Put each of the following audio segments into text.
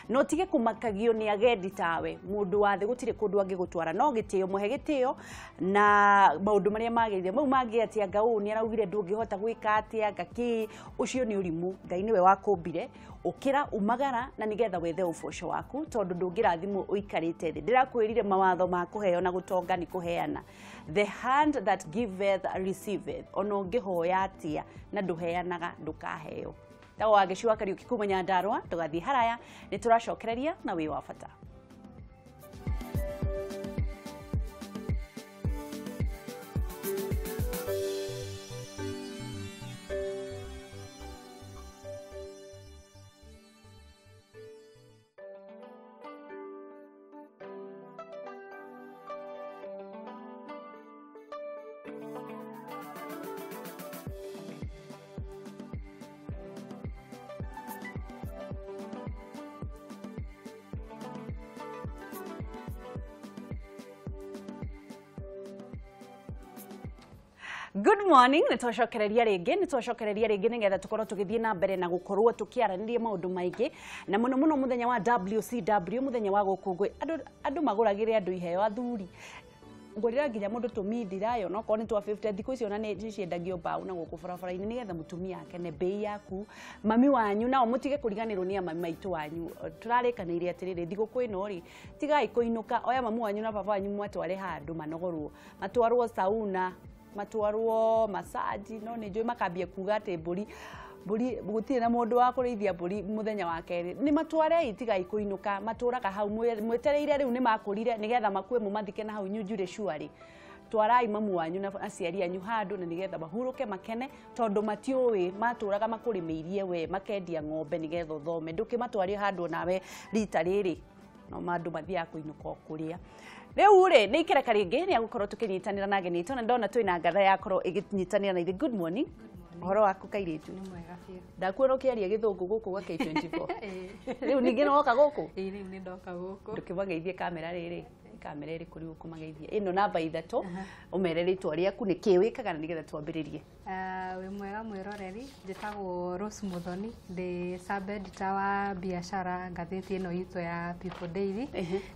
No tige kumakagio ni agendi tawe mundu wa thi gutire kundu angigutwara no gitio muhe gitio na maundu maria magirire mau mangi atia ngau ni araugire ndungihota gwika atia ngaki ucio ni urimu Ngai niwe wakumbire ukira umagara na nigetha wethe uboco waku tondu ndungirathimwo uikarite thi ndirakwirire mawatho ma kuheo na gutonga ni kuheana. The hand that giveth receiveth ona ungihoya atia na nduheanaga ndukaheo. Tawo wagicua Kariuki kuma Nyandarua tugathie haraya ni turacokereria na wi wa bata. Good morning, nitwacokereria ringi nigetha tukorwo tugithie na mbere na gukorwo tukiaraniria maundu maingi na muno muno muthenya wa WCW muthenya wa gukungwe andu maguragire andu iheo athuri ngurira nginya mundu tumithirayo no korwo ni twa 50 thiku icio na ni ciendagio mbao na guku barabara-ini nigetha mutumia akene bei yaku mami wanyu nao mutige kuriganirwo ni mami maitu wanyu turarikanire atiriri thiguku ino ri tigai kuinuka oya mamu wanyu na baba wanyu mwatware handu manogorwo matwarwo sauna matwarwo massage no ni njui makambia kuga ati mburi gutire na mundu wa kurithia mburi muthenya wa keri ni matware tigai kuinuka maturaga hau mwetereire riu ni makurire nigetha makue mumathike na hau nyunjure shuari twarai mamu wanyu na aciari anyu handu na nigetha mahuruke makene tondu matiui maturaga makurimiirie we makendia ng'ombe nigetha uthome ndukimatwarie handu nawe rita riri no mandu mathiaga kuinuka kuria. Riu ri ni ikereka ringi ni agukorwo tukinyitanira na ageni na ndona twina ngatha yakorwo iginyitanira na ithe. Good morning. Uhoro waku kairitu? Ni mwega biũ. Ndakuona ukiaria githungu guku gwa K24. Riu ningi no woka guku? Ĩĩ riu ni ndoka guku. Ndukimageithie kamera riri. Kamera iri kuri ukumageithie. Ino namba 3 umere ritwa riaku ni ki wikaga na nigetha twambiririe. Wi mwega mwiroreri, njitagwo Rose Muthoni, ndi sub editor wa biashara ngathĩti ĩno itũ ya People Daily.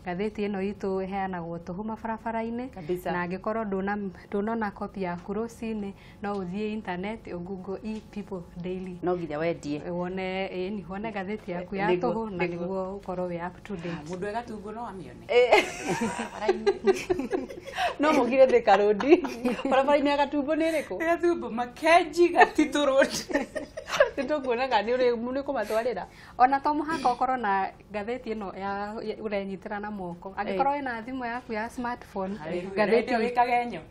Ngathĩti ĩno itũ ĩheanagwo tũhũ mabarabara-inĩ na angĩkorwo ndũnona copy yaku rũcinĩ no ũthiĩ internet ũgoogle e People Daily no nginya wendie wone ĩni wone ngathĩti yaku ya tũhũ na nĩguo ũkorwo wĩ up to date. Mũndũ e Gatungu no amĩone no mũgire Thika Road barabara-inĩ ya Gatumbo nĩ ĩrĩkũ? Gatumbo Makenji Gatitũ Road. Nĩtũkuona kana nĩ ũkũmatwarĩra ona to mũhaka ũkorwo na ngathĩti ĩno ya ũrenyitĩra na moko angĩkorwo wĩna thimũ yaku ya smartphone ngathĩti wĩkage nyo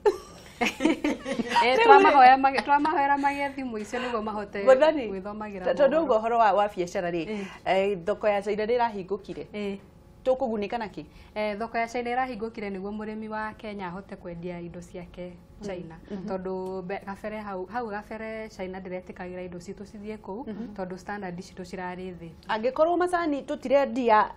twamahoera magĩe thimũ icio nĩguo mahote gwĩthomagĩra tondũ ũguo ũhoro wa biacara rĩ thoko ya China nĩ ĩrahingũkire tukugunika naki? Thoko ya China ĩrahingũkire nĩguo mũrĩmi wa Kenya ahote kwendia indo ciake China tondu gabere hau gabere China ndiretĩkagĩra indo citũ cithiĩ kũu tondu standard citũ cirarĩ thĩ. Angĩkorwo macani tũtirendia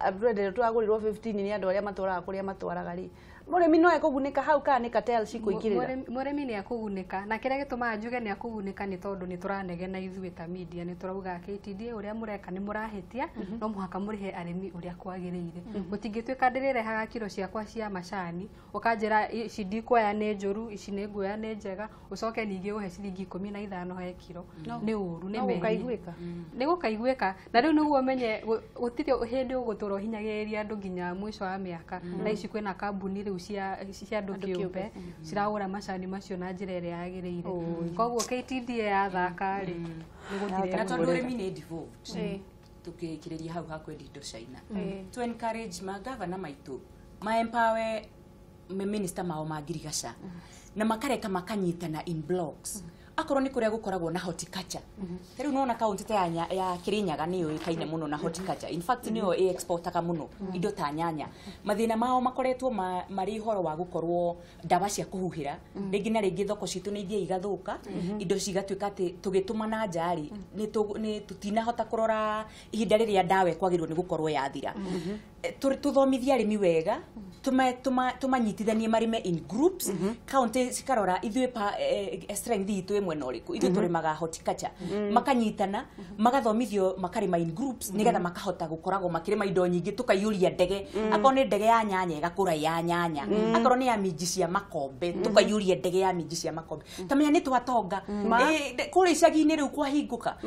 twagũrirwo 15 nĩ andũ arĩa matwaraga kũrĩa matwaraga rĩ mũrĩmi no ekũgunĩka hau kana nĩ cartel cikũingĩrĩra? Mũrĩmi nĩ ekũgunĩka na kĩrĩa gĩtũmaga njuge nĩ ekũgunĩka nĩ tondũ nĩ tũranegena ithuĩ ta media nĩ tũrauga KTDA ũrĩa mũreka nĩ mũrahĩtia no mũhaka mũrĩhe arĩmi ũrĩa kwagĩrĩire. Gũtingĩtuĩka ndĩrĩrehaga kiro ciakwa cia macani ũkanjĩra ici ndikuoya nĩ njũru ici nĩ nguoya nĩ njega ũcoke ningĩ ũhe ciringi 15 he kiro nĩ ũru nĩ mehia nĩ gũkaiguĩka. Na rĩu nĩguo ũmenye gũtirĩ hĩndĩ ũgũtũra ũhinyagĩrĩria andũ nginya mũico wa mĩaka. Thaa ici kwĩna kambuni rĩu cia andũ kĩũmbe ciragũra macani macio na njĩra ĩrĩa yagĩrĩire. Koguo KTDA yathaka rĩ nĩ gũtirĩ na tondũ ũrĩmi nĩ devolved tukikiriria hau ha kwendia indo China to encourage magavana maitu ma empower minister mao ma ngirigaca na makareka makanyitana in blocks akorwo ni kuria gukoragwo na horticulture ta riu nona kaunti ta ya Kirinyaga ni yũĩkaine mũno na horticulture in fact niyo ĩ exportaga mũno indo ta nyanya mathina mao makoretwo marĩ ũhoro wa gukorwo ndawa cia kũhuhĩra rĩngĩ na rĩngĩ thoko citũ nĩ ithiĩ igathũka indo cigatuĩka atĩ tũgĩtũma na nja rĩ nĩ tũtinahota kũrora ihinda rĩrĩa ndawa ĩkwagĩrĩirwo nĩ gũkorwo yathira. Tuthomithie arĩmi wega, tũmanyitithanie marĩme in groups. County cikarora ithuĩ pa strength itũ ĩ mwena ũrĩkũ, ithuĩ tũrĩmaga horticulture, makanyitana, magathomithio, makarĩma in groups nĩgetha makahota gũkoragwo makĩrĩma indo nyingĩ, tũkaiyũria ndege. Akorwo nĩ ndege ya nyanya, ĩgakũra ya nyanya. Akorwo nĩ ya minji cia makombe, tũkaiyũria ndege ya minji cia makombe. Tamenya nĩ twatonga. Kũrĩa icagi-inĩ rĩu kwahingũka.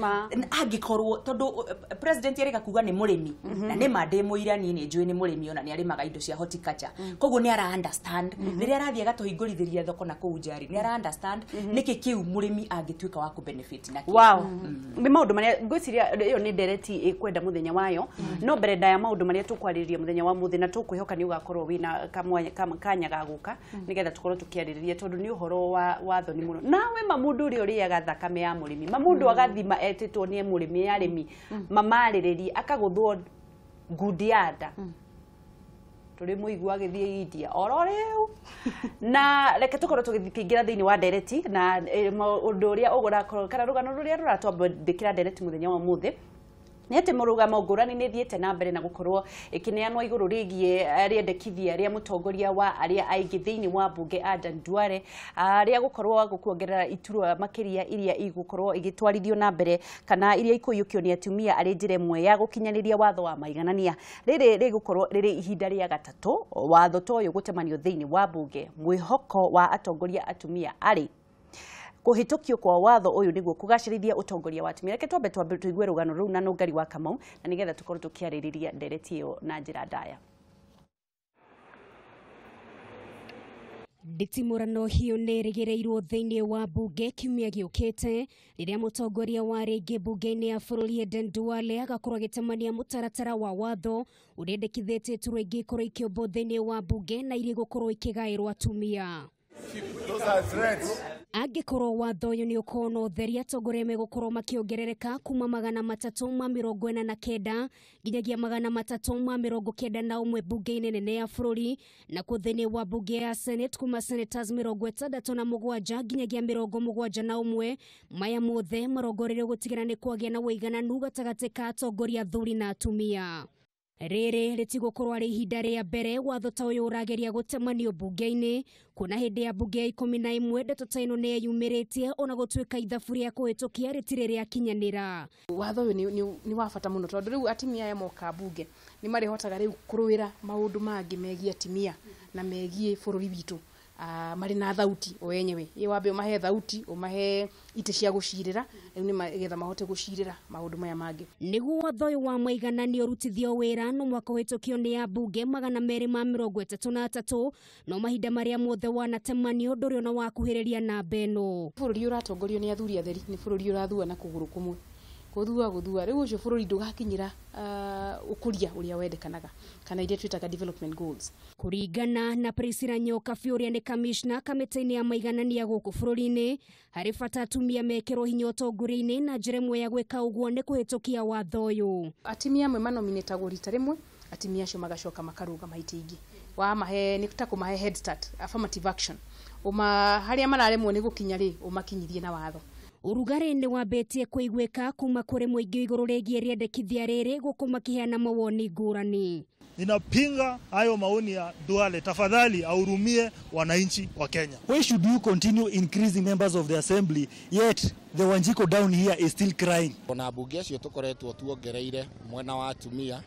Angĩkorwo tondũ president erĩga kuga nĩ mũrĩmi, na nĩ ma ndĩ mũira, niĩ nĩ njũĩ nĩ mũrĩmi, ona nĩ arĩmaga indo cia horticulture, koguo nĩ ara understand rĩrĩa arathiĩ agatũhingũrithĩria thoko na kũu nja rĩ, nĩ ara understand nĩkĩ kĩu mũrĩmi angĩtuĩka wa kũ-benefit nakĩo. Wow, nĩ maũndũ marĩa ngwĩciria ĩyo nĩ ndereti ĩkwenda mũthenya wayo, no mbere ndaya maũndũ marĩa tũkwarĩrĩria mũthenya wa mũthĩ, na tũkwĩhoka nĩ ũgakorwo wĩna kanya ga gũka nĩgetha tũkorwo tũkĩarĩrĩria, tondũ nĩ ũhoro wa wathoni mũno nawe ma mũndũ ũrĩa ũrĩaga thakame ya mũrĩmi, ma mũndũ agathima etĩtwo nĩ mũrĩmi, arĩmi mamarĩrĩrie, akagũthwo ngundi ya nda tũrĩ mũigua agĩthiĩ India oro rĩu. Na reke tũkorwo tũgĩkĩingĩra thĩinĩ wa ndereti na ũndũ ũrĩa ũgũrakorwo kana rũgano rũrĩa rũratwambĩkĩra ndereti mũthenya wa ũmũthĩ nĩ atĩ mũrũgamo ngũrani nĩ ĩthiĩte na mbere na gũkorwo ĩkĩneanwo igũrũ rĩgiĩ rĩendekithia rĩa mũtongoria wa arĩa aingĩ thĩinĩ wa mbunge Adan Duale, rĩa gũkorwo gũkuongerera iturwa makĩria iria igũkorwo igĩtwarithio na mbere kana iria ikũiyũkio nĩ atumia arĩ njĩra ĩmwe ya gũkinyanĩria watho wa maiganania. Rĩrĩ rĩgũkorwo rĩrĩ ihinda rĩa gatatũ watho ta ũyũ gũtemanio thĩinĩ wa mbunge. Mwĩhoko wa atongoria atumia arĩ kũhĩtũkio kwa watho ũyũ nĩguo kũgacĩrithia ũtongoria wa atumia. Reke twambe tũigue rũgano rũu na Nũngari wa Kamau, na nĩgetha tũkorwo tũkĩarĩrĩria ndereti ĩyo na njĩra ndaya. Nditimũrano hiũ nĩ ĩrĩgĩrĩirwo thĩinĩ wa mbunge kiumia gĩũkĩte, rĩrĩa mũtongoria wa rĩngĩ mbunge-inĩ ya bũrũri Aden Duale agakorwo agĩtemania mũtaratara wa watho ũrĩa endekithĩtie iturwa ingĩ ikorwo ikĩũmbwo thĩinĩ wa mbunge na iria igũkorwo ikĩgaĩrwo atumia. Angĩkorwo watho ũyũ nĩ ũkorwo na ũtheri, atongoria megũkorwo makĩongerereka kuma 349 nginyagia 391 mbunge-inĩ nene ya bũrũri, na kuo thĩinĩ wa mbunge ya Senate kuma senators 67 nginyagia 71. Maya mothe marongoreirio gũtigĩrĩra nĩ kwagĩa na ũigananu gatagatĩ ka atongoria athuri na atumia. Rĩrĩ rĩtigũkorwo arĩ ihinda rĩa mbere watho ta ũyũ ũrageria gũtemanio mbunge-inĩ, kuona hĩndĩ ya mbunge ya 11 ndeto ta ĩno nĩ yeyumĩrĩtie, ona gũtuĩka ithabu rĩa kũhĩtũkia rĩtirĩ rĩakinyanĩra. Watho ũyũ nĩ wa bata mũno, tondũ rĩu atumia aya moka mbunge nĩ marĩhotaga rĩu kũrũĩra maũndũ mangĩ megiĩ atumia na megiĩ bũrũri witũ, marĩ na thauti o enyewe. Ĩ wambe ũmahe thauti, ũmahe itĩ cia gũcirĩra rĩu nĩgetha mahote gũcirĩra maũndũ maya mangĩ. Nĩguo watho ũyũ wa maigananio ũrutithio wĩra no mwaka ũhĩtũkio nĩ ambunge 233, no mahinda marĩa mothe wanatemanio ndũrĩ ona wakuhĩrĩria namba ĩno. Bũrũri ũratongorio nĩ athuri atheri nĩ bũrũri ũrathua na kũgũrũ kũmwe, gũthua gũthua, rĩu ũcio bũrũri ndũgakinyĩra ũkũria ũrĩa wendekanaga kana iria twĩtaga development goals. Kũringana na Priscilla Nyokabi ũrĩa nĩ kamishna kamĩtĩ-inĩ ya maiganania gũkũ bũrũri-inĩ, harĩ bata atumia mekĩrwo hinya ũtongoria-inĩ, na njĩra ĩmwe ya gwĩka ũguo nĩ kũhĩtũkia watho ũyũ. Atumia amwe manominĩtagwo rita rĩmwe, atumia acio magacoka makarũgama itĩ ingĩ. Wamahe nĩ ta kũmahe head start, affirmative action, ũma harĩa mararemwo nĩ gũkinya rĩ, ũmakinyithie na watho. Ũrugarĩ nĩ wambĩtie kũiguĩka kuma kũrĩ mũingĩ igũrũ rĩgiĩ rĩendekithia rĩrĩ, gũkũ makĩheana mawoni ngũrani. Ninapinga hayo maoni ya Duale, tafadhali ahurumie wananchi wa Kenya. Why should you continue increasing members of the assembly yet the Wanjiko down here is still crying? Ona mbunge acio tũkoretwo tuongereire mwena wa atumia,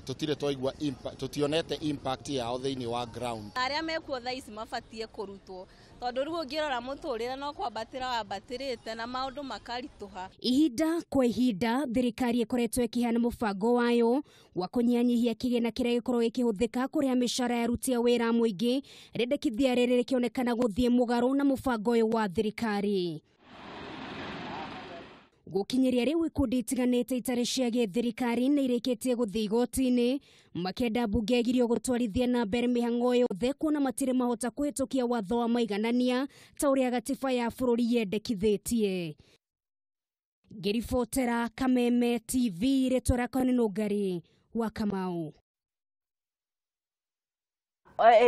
tutire twaigua tutionete impact yao thĩinĩ wa ground. Arĩa mekuo thaa ici mabatie kũrutwo, tondũ rĩu ũngĩrora mũtũrĩre no kwambatĩra wambatĩrĩte na maũndũ makaritũha. Ihinda kwa ihinda thirikari ĩkoretwo ĩkĩheana mũbango wayo wa kũnyihanyihia kĩgĩna kĩrĩa gĩkoragwo gĩkĩhũthĩka kũrĩha mĩcara ya aruti a wĩra a mũingĩ, rĩendekithia rĩrĩ rĩkĩonekana gũthiĩ mũgarũ na mũbango ũyũ wa thirikari. Gũkinyĩria rĩu ikundi itiganĩte itarĩ cia gĩthirikari nĩ irĩkĩtie gũthiĩ igoti-inĩ makĩenda mbunge ĩgirio gũtwarithia na mbere mĩhang'o yothe, kuona matirĩ mahota kũhĩtũkia watho wa maiganania ta ũrĩa gatiba ya bũrũri yendekithĩtie. Ngĩribotera Kameme TV, rĩtwa rĩakwa nĩ Nũngari wa Kamau.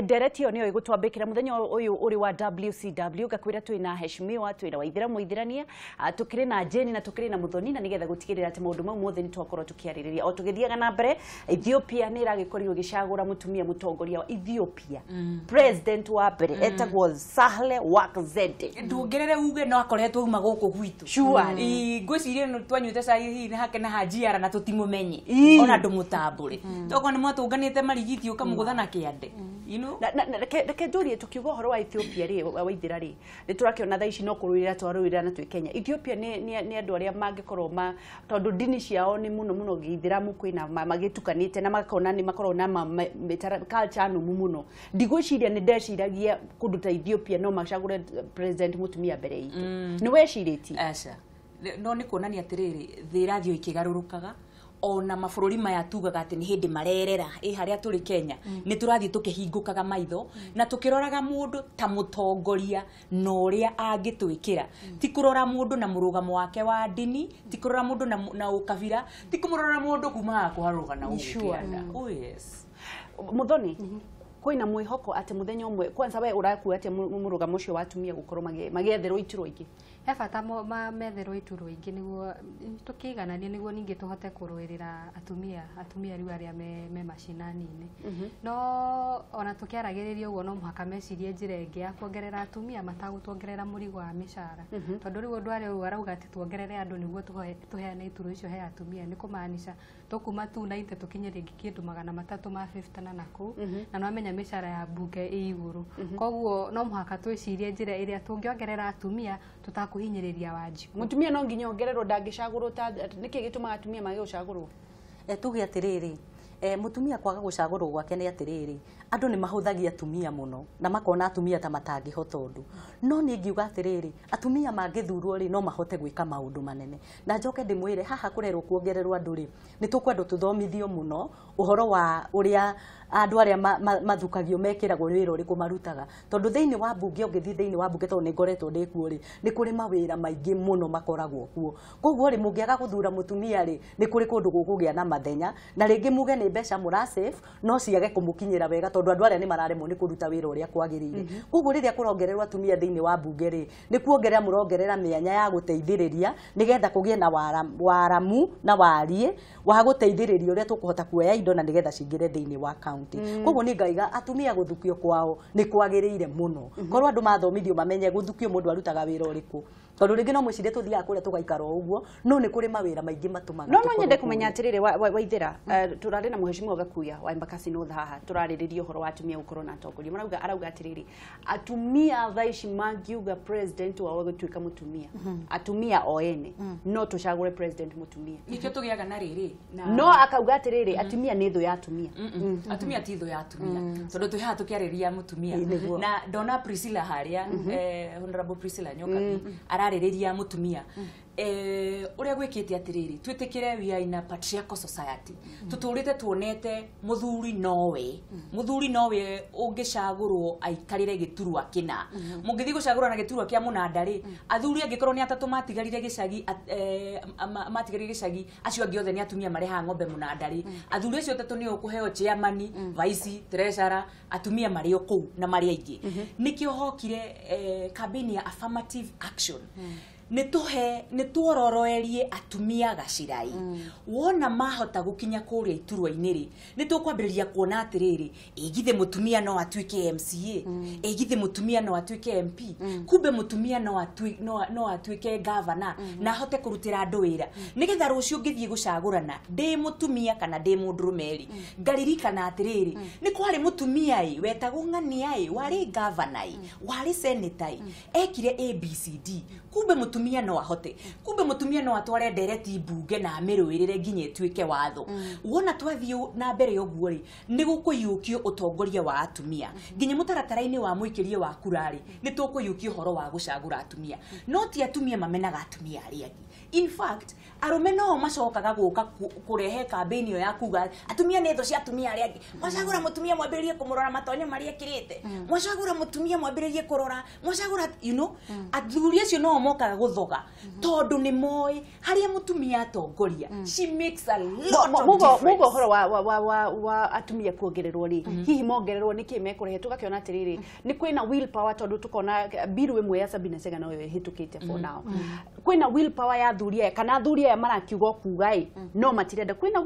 Ndereti ĩyo nĩyo ĩgũtwambĩkĩra mũthenya ũyũ ũrĩ wa WCW. Ngakwĩra twĩna heshimiwa, twĩna Waithĩra Mũithĩrania, tũkĩrĩ na Jane na tũkĩrĩ na Muthoni, na nĩgetha gũtigĩrĩra atĩ maũndũ mau mothe nĩ twakorwo tũkĩarĩrĩria o tũgĩthiaga na mbere. Ethiopia nĩ ĩragĩkorirwo ĩgĩcagũra mũtumia mũtongoria wa Ethiopia, president wa mbere, etagwo Sahle Work Zewde. Nduongerere uge no akoretwo uma gũkũ gwitũ. Sure. Ngwĩciria nĩ twanyuĩte cai hihi na hake na hajiara na tũtimũmenye. Ii. Ona ndũmũtambũre tokorwo nĩ mwatũnganĩte marigiti ũkamũgũtha na kĩande, you know. Na reke ndũrie, tukiuga ũhoro wa Ethiopia rĩ, Waithĩra rĩ, nĩ tũrakĩona thaa ici no kũrũĩrĩra twarũĩrĩra na twĩ Kenya. Ethiopia nĩ andũ arĩa mangĩkorwo ma tondũ ndini ciao nĩ mũno mũno gĩithĩramu, kwĩna magĩtukanĩte na makona nĩ makoragwo na culture nũmu mũno. Ndigwĩciria nĩ ndeciragia kũndũ ta Ethiopia no macagũre president mũtumia mbere itũ. Nĩ wecirĩtie? Aca. No nĩ kuonania atĩrĩrĩ, thĩ ĩrathiĩ o ĩkĩgarũrũkaga, ona mabũrũri maya tugaga atĩ nĩ hĩndĩ marerera ĩ harĩa tũrĩ Kenya, nĩ tũrathiĩ tũkĩhingũkaga maitho na tũkĩroraga mũndũ ta mũtongoria na ũrĩa angĩtwĩkĩra, ti kũrora mũndũ na mũrũgamo wake wa ndini, ti kũrora mũndũ na ũkabira, ti kũmũrora mũndũ kuma kũharũga na ũgũkĩanda. Oh yes. Muthoni, kwĩna mwĩhoko atĩ mũthenya ũmwe, kwanza we ũrakua atĩa mũrũgamo ũcio wa atumia gũkorwo magĩetherwo iturwa ingĩ? He bata metherwo iturwa ingĩ nĩguo tũkĩigananie, nĩguo ningĩ tũhote kũrũĩrĩra atumia rĩu arĩa me macinani-inĩ. No ona tũkĩaragĩrĩria ũguo, no mũhaka mecirie njĩra ĩngĩ ya kuongerera atumia matagũtuongerera mũrigo wa mĩcara, tondũ rĩu ũndũ arĩa ũyũ arauga atĩ tuongerere andũ nĩguo tũheane iturwa icio he atumia, nĩ kũmaanisha tũkuma 290 tũkinye rĩngĩ kĩndũ 350 na nakũu, na nĩwamenya mĩcara ya mbunge ĩ igũrũ. Koguo no mũhaka twĩcirie njĩra ĩrĩa tũngĩongerera atumia tũtakũhinyĩrĩria Wanjikũ. Mũtumia no nginya ongererwo, ndangĩcagũrwo ta nĩkĩ gĩtũmaga atumia mage gũcagũrwo? Tuge atĩrĩrĩ, mũtumia kwaga gũcagũrwo gwake nĩ atĩrĩrĩ, andũ nĩ mahũthagia atumia mũno na makona atumia ta matangĩhota ũndũ. No niĩ ngiuga atĩrĩrĩ, atumia mangĩthurwo rĩ, no mahote gwĩka maũndũ manene. Na njoke ndĩmwĩre, haha kũrerwo kuongererwo andũ rĩ, nĩ tũkwendwo tũthomithio mũno ũhoro wa ũrĩa andũ arĩa mathukagio mekĩragwo wĩra ũrĩkũ marutaga, tondũ thĩinĩ wa mbunge, ũngĩthiĩ thĩinĩ wa mbunge, tondũ nĩ ngoretwo ndĩ kuo rĩ, nĩ kũrĩ mawĩra maingĩ mũno makoragwo kuo. Koguo rĩ, mũngĩaga gũthura mũtumia rĩ, nĩ kũrĩ kũndũ gũkũgĩa na mathenya, na rĩngĩ muge nĩ mbeca mũra save, no ciage kũmũkinyĩra wega, tondũ andũ arĩa nĩ mararemwo nĩ kũruta wĩra ũrĩa kwagĩrĩire. Koguo rĩrĩa kũrongererwo atumia thĩinĩ wa mbunge rĩ, nĩ kuongerera mũrongerera mĩanya ya gũteithĩrĩria, nĩgetha kũgĩe na waramu na wariĩ wa gũteithĩrĩria ũrĩa tũkũhota kuoya indo na nĩgetha cingĩre thĩinĩ wa kaunti. Koguo nĩ ngaiga atumia gũthukio kwao nĩ kwagĩrĩire mũno, korwo andũ mathomithio mamenye gũthukio mũndũ arutaga wĩra ũrĩkũ, tondũ rĩngĩ no mwĩcirie tũthiaga kũrĩa tũgaikara o ũguo, no nĩ kũrĩ mawĩra maingĩ matũmaga No tũkorwo nyende kũmenya kũrĩa. atĩrĩrĩ, Waithĩra, tũrarĩ na mũheshimiwa Gakuya wa Embakasi North haha, tũrarĩrĩria ũhoro wa atumia gũkorwo na atongoria. Marauga, arauga atĩrĩrĩ, atumia thaa ici mangiuga president wao gũtuĩka mũtumia, atumia o ene no tũcagũre president mũtumia. Nĩkĩo tũgĩaga na rĩrĩ na No akauga atĩrĩrĩ, atumia nĩ thũ ya atumia. Atumia ti thũ ya atumia, tondũ twĩ haha tũkĩarĩria mũtumia. Ĩ, nĩguo. Na ndona Priscilla harĩa, Honorable Priscilla Nyokabi ararĩrĩria mũtumia, ũrĩa gwĩkĩte atĩrĩrĩ, twĩtĩkĩre we are in a patriarchal society. Tũtũrĩte tuonete mũthuri nowe, mũthuri nowe ũngĩcagũrwo aikarĩre gĩturwa kĩna. Mũngĩthiĩ gũcagũrwo na gĩturwa kĩa mũnanda rĩ, athuri angĩkorwo nĩ atatũ matigarire gĩcagi, matigarire gĩcagi, acio angĩ othe nĩ atumia marehaga ng'ombe mũnanda rĩ, athuri acio atatũ nĩo ũkũheo chairman, vice, treasurer, atumia marĩ o kũu na marĩ aingĩ. Nĩkĩo hokire campaign ya affirmative action, nĩ tũhe nĩ tuororoerie atumia gacirai. Wona mahota gũkinya kũrĩa iturwa-inĩ rĩ, nĩ tũkwambĩrĩria kuona atĩrĩrĩ, ĩ githĩ mũtumia no atuĩke MCA? Ĩ githĩ mũtumia no atuĩke MP? Kumbe mũtumia no atuĩke gavana na ahote kũrutĩra andũ wĩra, nĩgetha rũciũ ngĩthiĩ gũcagũrana ndĩ mũtumia kana ndĩ mũndũrũme rĩ, ngaririkana atĩrĩrĩ, nĩ kwarĩ mũtumia ĩ wetagwo ng'ania ĩ, warĩ gavana ĩ, warĩ senator ĩ, ekire ABCD. Kumbe mũtumia no ahote, kumbe mũtumia no atware ndereti mbunge na amĩrũĩrĩre nginya ĩtuĩke watho. Wona twathiĩ na mbere ũguo rĩ, nĩ gũkũiyũkio ũtongoria wa atumia nginya mũtaratara-inĩ wa mũikĩrie wa kura rĩ, nĩ tũkũiyũkia ũhoro wa gũcagũra atumia. No ti atumia mamenaga atumia arĩa angĩ. In fact, arũme no macokaga gũka kũrehe campaign ĩyo ya kuga atumia nĩ thũ cia atumia arĩa angĩ. Mwacagũra mũtumia, mwambĩrĩrie kũmũrora matonyo marĩa ekĩrĩte. Mwacagũra mũtumia, mwambĩrĩrie kũrora mwacagũra, athuri acio no mokaga gũthũ. gũthoga tondũ nĩ moĩ harĩa mũtumia atongoria, she makes a lot of difference. Muga ũhoro wa atumia kuongererwo rĩ, hihi mongererwo nĩ kĩ mekũrehe? Tũgakĩona atĩrĩrĩ, nĩ kwĩna will power, tondũ tũkona bill ĩmwe ya Sabina Chege noyo ĩhĩtũkĩte for now. Kwĩna will power ya athuri aya, kana athuri aya marakiuga o kuga ĩ no matirenda? Kwĩna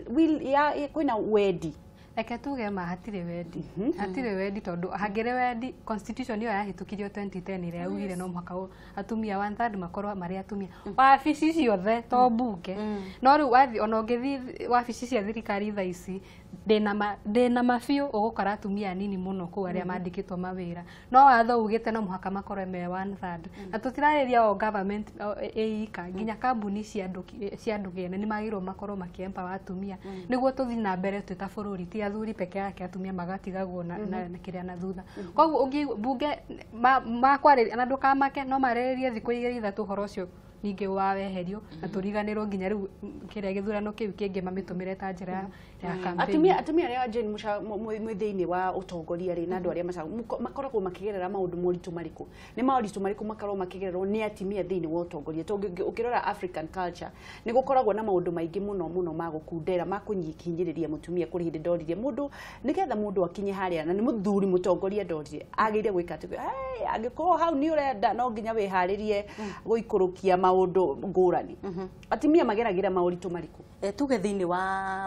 will ya kwĩna wendi? Reke tuge ma, hatirĩ wendi, hatirĩ wendi, tondũ hangĩrĩ wendi, constitution ĩyo yahĩtũkirio 2010 ĩrĩa yaugire no mũhaka atumia one third makorwo marĩ atumia wabici ciothe, to mbunge. No rĩu wathiĩ, ona ũngĩthiĩ wabici cia thirikari thaa ici, ndĩna ma biũ ũgũkora atumia anini mũno kũu arĩa mandĩkĩtwo mawĩra, no watho ugĩte no mũhaka makorwo me one third. Na tũtirarĩria o government ĩ ika, nginya kambuni cia andũ kĩene nĩ magĩrĩirwo makorwo makĩ-empower atumia nĩguo tũthiĩ na mbere twĩ ta bũrũri, ti athuri peke yake, atumia magatigagwo na kĩrĩa na thutha. Koguo ũngĩ bunge makwarĩria na ndũkamake, no marĩrĩrie thikũ 2 3 ũhoro ũcio ningĩ waweherio na tũriganĩrwo nginya rĩu kĩrĩa gĩthurano kĩu kĩngĩ mamĩtũmĩre ta njĩra ya campaign. Atumia arĩa, Jane, mwĩ thĩinĩ wa ũtongoria rĩ, na andũ arĩa makoragwo makĩgerera maũndũ moritũ marĩkũ? Nĩ moritũ marĩkũ makoragwo makĩgererwo nĩ atumia thĩinĩ wa ũtongoria? Tondũ ũkĩrora African culture, nĩ gũkoragwo na maũndũ maingĩ mũno mũno ma gũkundera, ma kũnyihinyĩrĩria mũtumia. Kũrĩ hĩndĩ ndoririe mũndũ, nĩgetha mũndũ akinye harĩa, na nĩ mũthuri mũtongoria, ndoririe agĩrĩire gwĩka atĩ, "Hey, angĩkorwo hau nĩ ũrenda, no nginya wĩharĩrie gũikũrũkia maũndũ ngũrani." Atumia mageragĩra maũritũ marĩkũ? Tuge thĩinĩ wa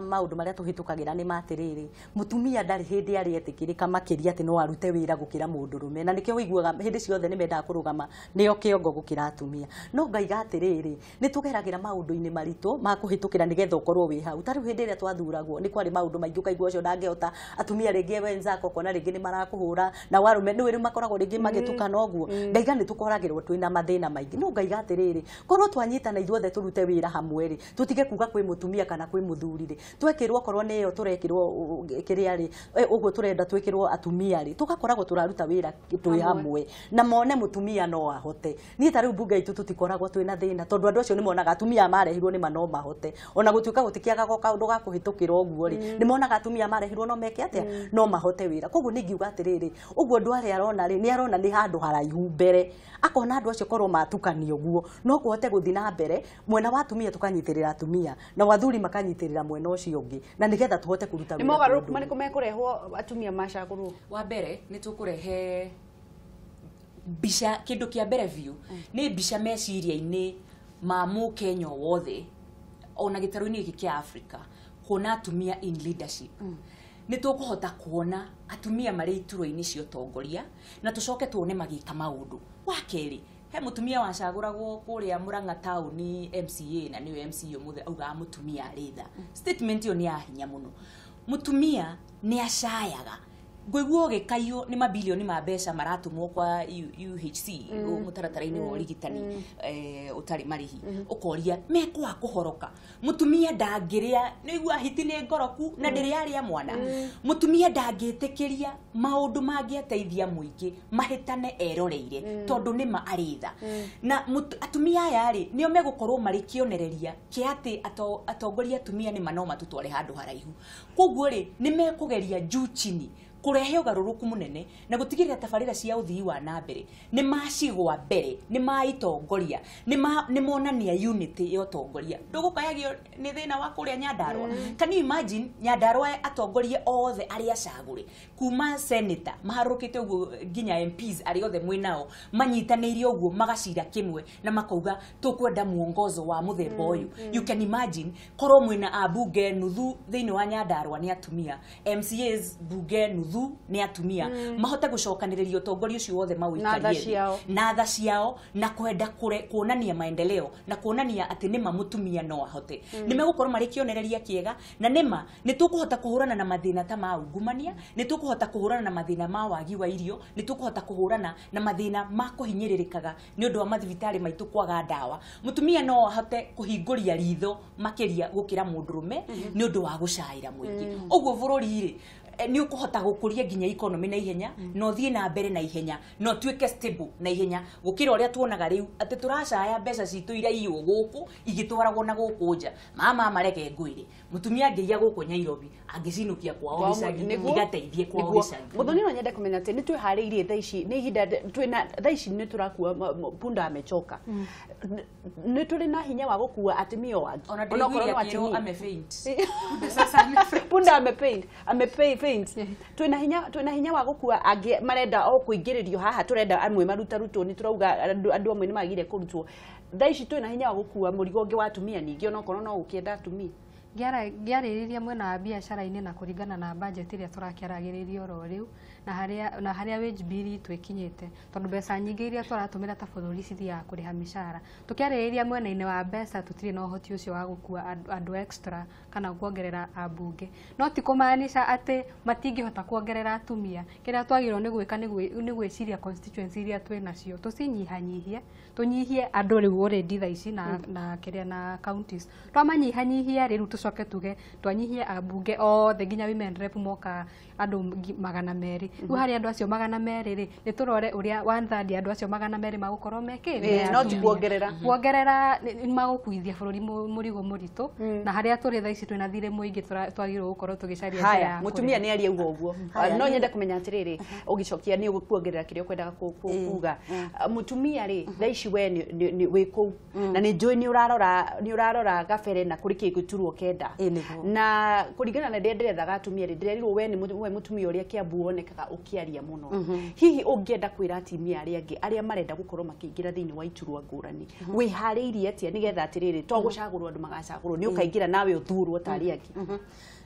maũndũ marĩa tũhĩtũkagĩra nĩ matĩrĩrĩ, mũtumia ndarĩ hĩndĩ arĩ etĩkĩrĩka makĩria atĩ no arute wĩra gũkĩra mũndũrũme, na nĩkĩo ũiguaga hĩndĩ ciothe nĩ mendaga kũrũgama nĩo kĩongo gũkĩra atumia. No ngaiga atĩrĩrĩ, nĩ tũgeragĩra maũndũ-inĩ maritũ ma kũhĩtũkĩra nĩgetha ũkorwo wĩ hau. Ta rĩu hĩndĩ ĩrĩa twathuragwo, nĩ kwarĩ maũndũ maingĩ, ũkaigua ũcio ndangĩhota. Atumia rĩngĩ wenzako ũkona rĩngĩ nĩ marakũhũra, na warũme nĩ rĩu makoragwo rĩngĩ magĩtukana ũguo. Ngaiga nĩ tũkoragĩrwo twĩna mathĩna maingĩ, no ngaiga atĩrĩrĩ, korwo twanyitana ithuothe tũrute wĩra hamwe rĩ, tũtige kuga kwĩ mũtumia kana kwĩ mũthuri rĩ, twekĩrwo okorwo nĩ ĩyo tũrekĩrwo kĩrĩa rĩ, ũguo tũrenda twĩkĩrwo atumia rĩ, tũgakoragwo tũraruta wĩra twĩ hamwe na mone mũtumia no ahote. Niĩ ta rĩu mbunge itũ tũtikoragwo twĩna thĩna, tondũ andũ acio nĩ monaga atumia marehirwo nĩ ma no mahote, ona gũtuĩka gũtikĩagaga kaũndũ ga kũhĩtũkĩra ũguo rĩ, nĩ monaga atumia marehirwo no meke atĩa, no mahote wĩra. Koguo nĩ ngiuga atĩrĩrĩ, ũguo andũ arĩa arona rĩ, nĩ arona nĩ handũ haraihu mbere, akona andũ acio korwo matukanio ũguo no kũhote gũthiĩ na mbere. Mwena wa atumia tũkanyitĩrĩra atumia, na athuri makanyitĩrĩra mwena ũcio ũngĩ, na nĩgetha tũhote kũruta Nĩ wĩra mogarũrũku twĩ ũndũ. marĩkũ mekũrehwo atumia macagũrwo? Wa mbere, nĩ tũkũrehe mbica. Kĩndũ kĩa mbere biũ nĩ mbica meciria-inĩ ma mũkenya o wothe ona gĩtarũ-inĩ gĩkĩ kĩa Africa, kuona atumia in leadership. Nĩ tũkũhota kuona atumia marĩ iturwa-inĩ cia ũtongoria na tũcoke tuone magĩka maũndũ. Wa kerĩ, he mũtumia wacagũragwo kũrĩa Murang'a taũni MCA, na nĩwe MCA ũmũthĩ, augaga mũtumia arĩ tha. Statement ĩyo nĩ ya hinya mũno. Mũtumia nĩ acayaga. Ngũigua ũgĩkaiywo nĩ mabilioni ma mbeca maratũmwo kwa UHC, mũtaratara-inĩ wa ũrigitani ũtarĩ marĩhi, ũkoria mekwaga kũhoroka. Mũtumia ndangĩrĩa, nĩigua hiti nĩ ngoroku na ndĩrĩ arĩa mwana. Mũtumia ndangĩtĩkĩria maũndũ mangĩateithia mũingĩ mahĩtane eroreire, tondũ nĩma arĩ tha. Na atumia aya rĩ, nĩo megũkorwo marĩ kĩonereria kĩa atĩ atongoria atumia nĩma no matũtware handũ haraihu. Koguo rĩ, nĩ mekũgeria juu chini kũrehe ũgarũrũku mũnene na gũtigĩrĩra tabarĩra cia ũthii wa na mbere nĩ macigwa mbere, nĩ maitongoria, nĩ monania unity ya ũtongoria. Ndũgũkayagio nĩ thĩna wa kũrĩa Nyandarua. Can you imagine Nyandarua atongoria othe arĩa acagũre kuma senator maharũrũkĩte ũguo nginya MPs arĩa othe mwĩ manyitanĩire ũguo magacira kĩmwe na makauga tũkwenda muongozo wa mũthemba ũyũ? You can imagine korwo mwĩna ambunge nuthu thĩinĩ wa Nyandarua nĩ atumia, MCAs bunge nuthu nĩ atumia, mahote gũcokanĩrĩria ũtongoria ũcio wothe Na tha mawĩikarie thĩ. ciao. Na tha ciao, na kwenda kuonania maendeleo na kuonania atĩ nĩma mũtumia no ahote. Nĩ megũkorwo marĩ kĩonereria kĩega, na nĩma nĩ tũkũhota kũhũrana na mathĩna ta ma ungumania, nĩ tũkũhota kũhũrana na mathĩna ma wagi wa irio, nĩ tũkũhota kũhũrana na mathĩna ma kũhinyĩrĩrĩkaga nĩ ũndũ wa mathibitarĩ maitũ kwaga ndawa. Mũtumia no ahote kũhingũria ritho makĩria gũkĩra mũndũrũme nĩ ũndũ wa gũcaĩra mũingĩ. Ũguo bũrũri rĩ, nĩ ũkũhota gũkũria nginya economy na ihenya, na ũthiĩ na mbere na ihenya, na ũtuĩke stable na ihenya gũkĩra ũrĩa tuonaga rĩu atĩ tũracaya mbeca citũ iraiywo gũkũ igĩtwaragwo na gũkũ nja. Mama, mareke ngwĩre, Mutumia angĩiya gũkũ Nairobi angĩcinũkia kwao gĩcagi igateithie kwao gĩcagi. Muthoni no nyende kũmenya atĩ nĩ twĩharĩirie thaa ici nĩ ihinda twĩna thaa ici nĩ tũrakua punda amechoka. Nĩ tũrĩ na hinya wa gũkua atumia o angĩ. Ona ndĩraiguire akĩrwo ame faint. Punda ame faint, ame faint. Twĩna hinya wa gũkua angĩ marenda o kũingĩrĩrio haha tũrenda amwe marutarutwo nĩ tũrauga andũ amwe nĩ magire kũrutwo. Thaa ici twĩna hinya wa gũkua mũrigo ũngĩ wa atumia ningĩ onokorwo no ũkĩenda atumia. Ngĩarĩrĩria mwena wa biacara-inĩ na kũringana na budget ĩrĩa tũrakĩaragĩrĩria oro rĩu na harĩa wage bill itũ ĩkinyĩte tondũ mbeca nyingĩ iria tũratũmĩra ta bũrũri cithiaga kũrĩha mĩcara. Tũkĩarĩrĩria mwena-inĩ wa mbeca tũtirĩ na ũhoti ũcio wa gũkua andũ extra kana kuongerera ambunge, no ti kũmaanisha atĩ matingĩhota kuongerera atumia. Kĩrĩa twagĩrĩirwo nĩ gwĩka nĩ gwĩciria constituency iria twĩ nacio tũcinyihanyihie, tũnyihie andũ rĩu already thaa ici na kĩrĩa na counties twamanyihanyihia rĩu tũcoke tuge twanyihie ambunge othe nginya women rep moka andũ 200. Rĩu harĩ andũ acio 200 rĩ nĩ tũrore ũrĩa 1/3 ya andũ acio 200 magũkorwo mekĩ no ti kuongerera kuongerera nĩ magũkuithia bũrũri mũrigo mũritũ na harĩa tũrĩ thaa ici twĩna thirĩ mũingĩ twagĩrĩirwo gũkorwo tũgĩcaria njĩra ya mũtumia nĩ aria uguo ũguo. No nyende kũmenya atĩrĩrĩ ũgĩcokia nĩ ũgũkuongerera kĩrĩa ũkwendaga kuga. Mũtumia rĩ thaa ici we wĩ kũu na nĩ njũĩ nĩ ũrarora gabere na kũrĩ kĩgĩturwo kenda na kũringana na ndĩrĩa ndĩrethaga atumia rĩ ndĩrerirwo we nĩ mũtumia ũrĩa Kiambu wonekaga ũkĩaria mũno. Hihi ũngĩenda kwĩra atumia arĩa angĩ arĩa marenda gũkorwo makĩingĩra thĩinĩ wa iturwa ngũrani wĩharĩirie atĩa nĩgetha atĩrĩrĩ to gũcagũrwo andũ magacagũrwo nĩ ũkaingĩra nawe ũthurwo ta arĩa angĩ?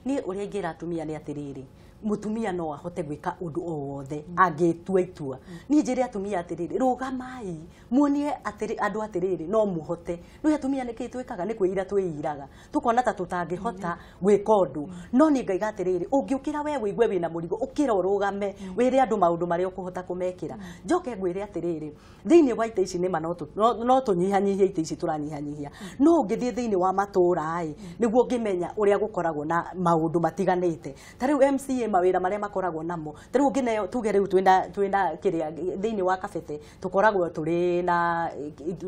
Niĩ ũrĩa ingĩra atumia nĩ atĩrĩrĩ mutumia no ahote gwika undu o wothe angitua itua. Ni njire atumia atiriri rugamai muonie atiri andu atiriri no muhote. No atumia niki twikaga ni kwira twiraga tukona ta tutangihota gwika undu, no ni ngaiga atiriri ungiukira we wigue wina murigo ukira urugame wire andu maundu maria ukuhota kumekira. Njoke ngwire atiriri thiini wa ite ici nima no tunyihanyihie ite ici turanyihanyihia, no ungithie thiini wa matura i niguo ngimenya uria gukoragwo na maundu matiganite. Ta riu MCA mawira maria makoragwo namo ta riu ngineo tuge riu twina kiria thiini wa Kabete tukoragwo turi na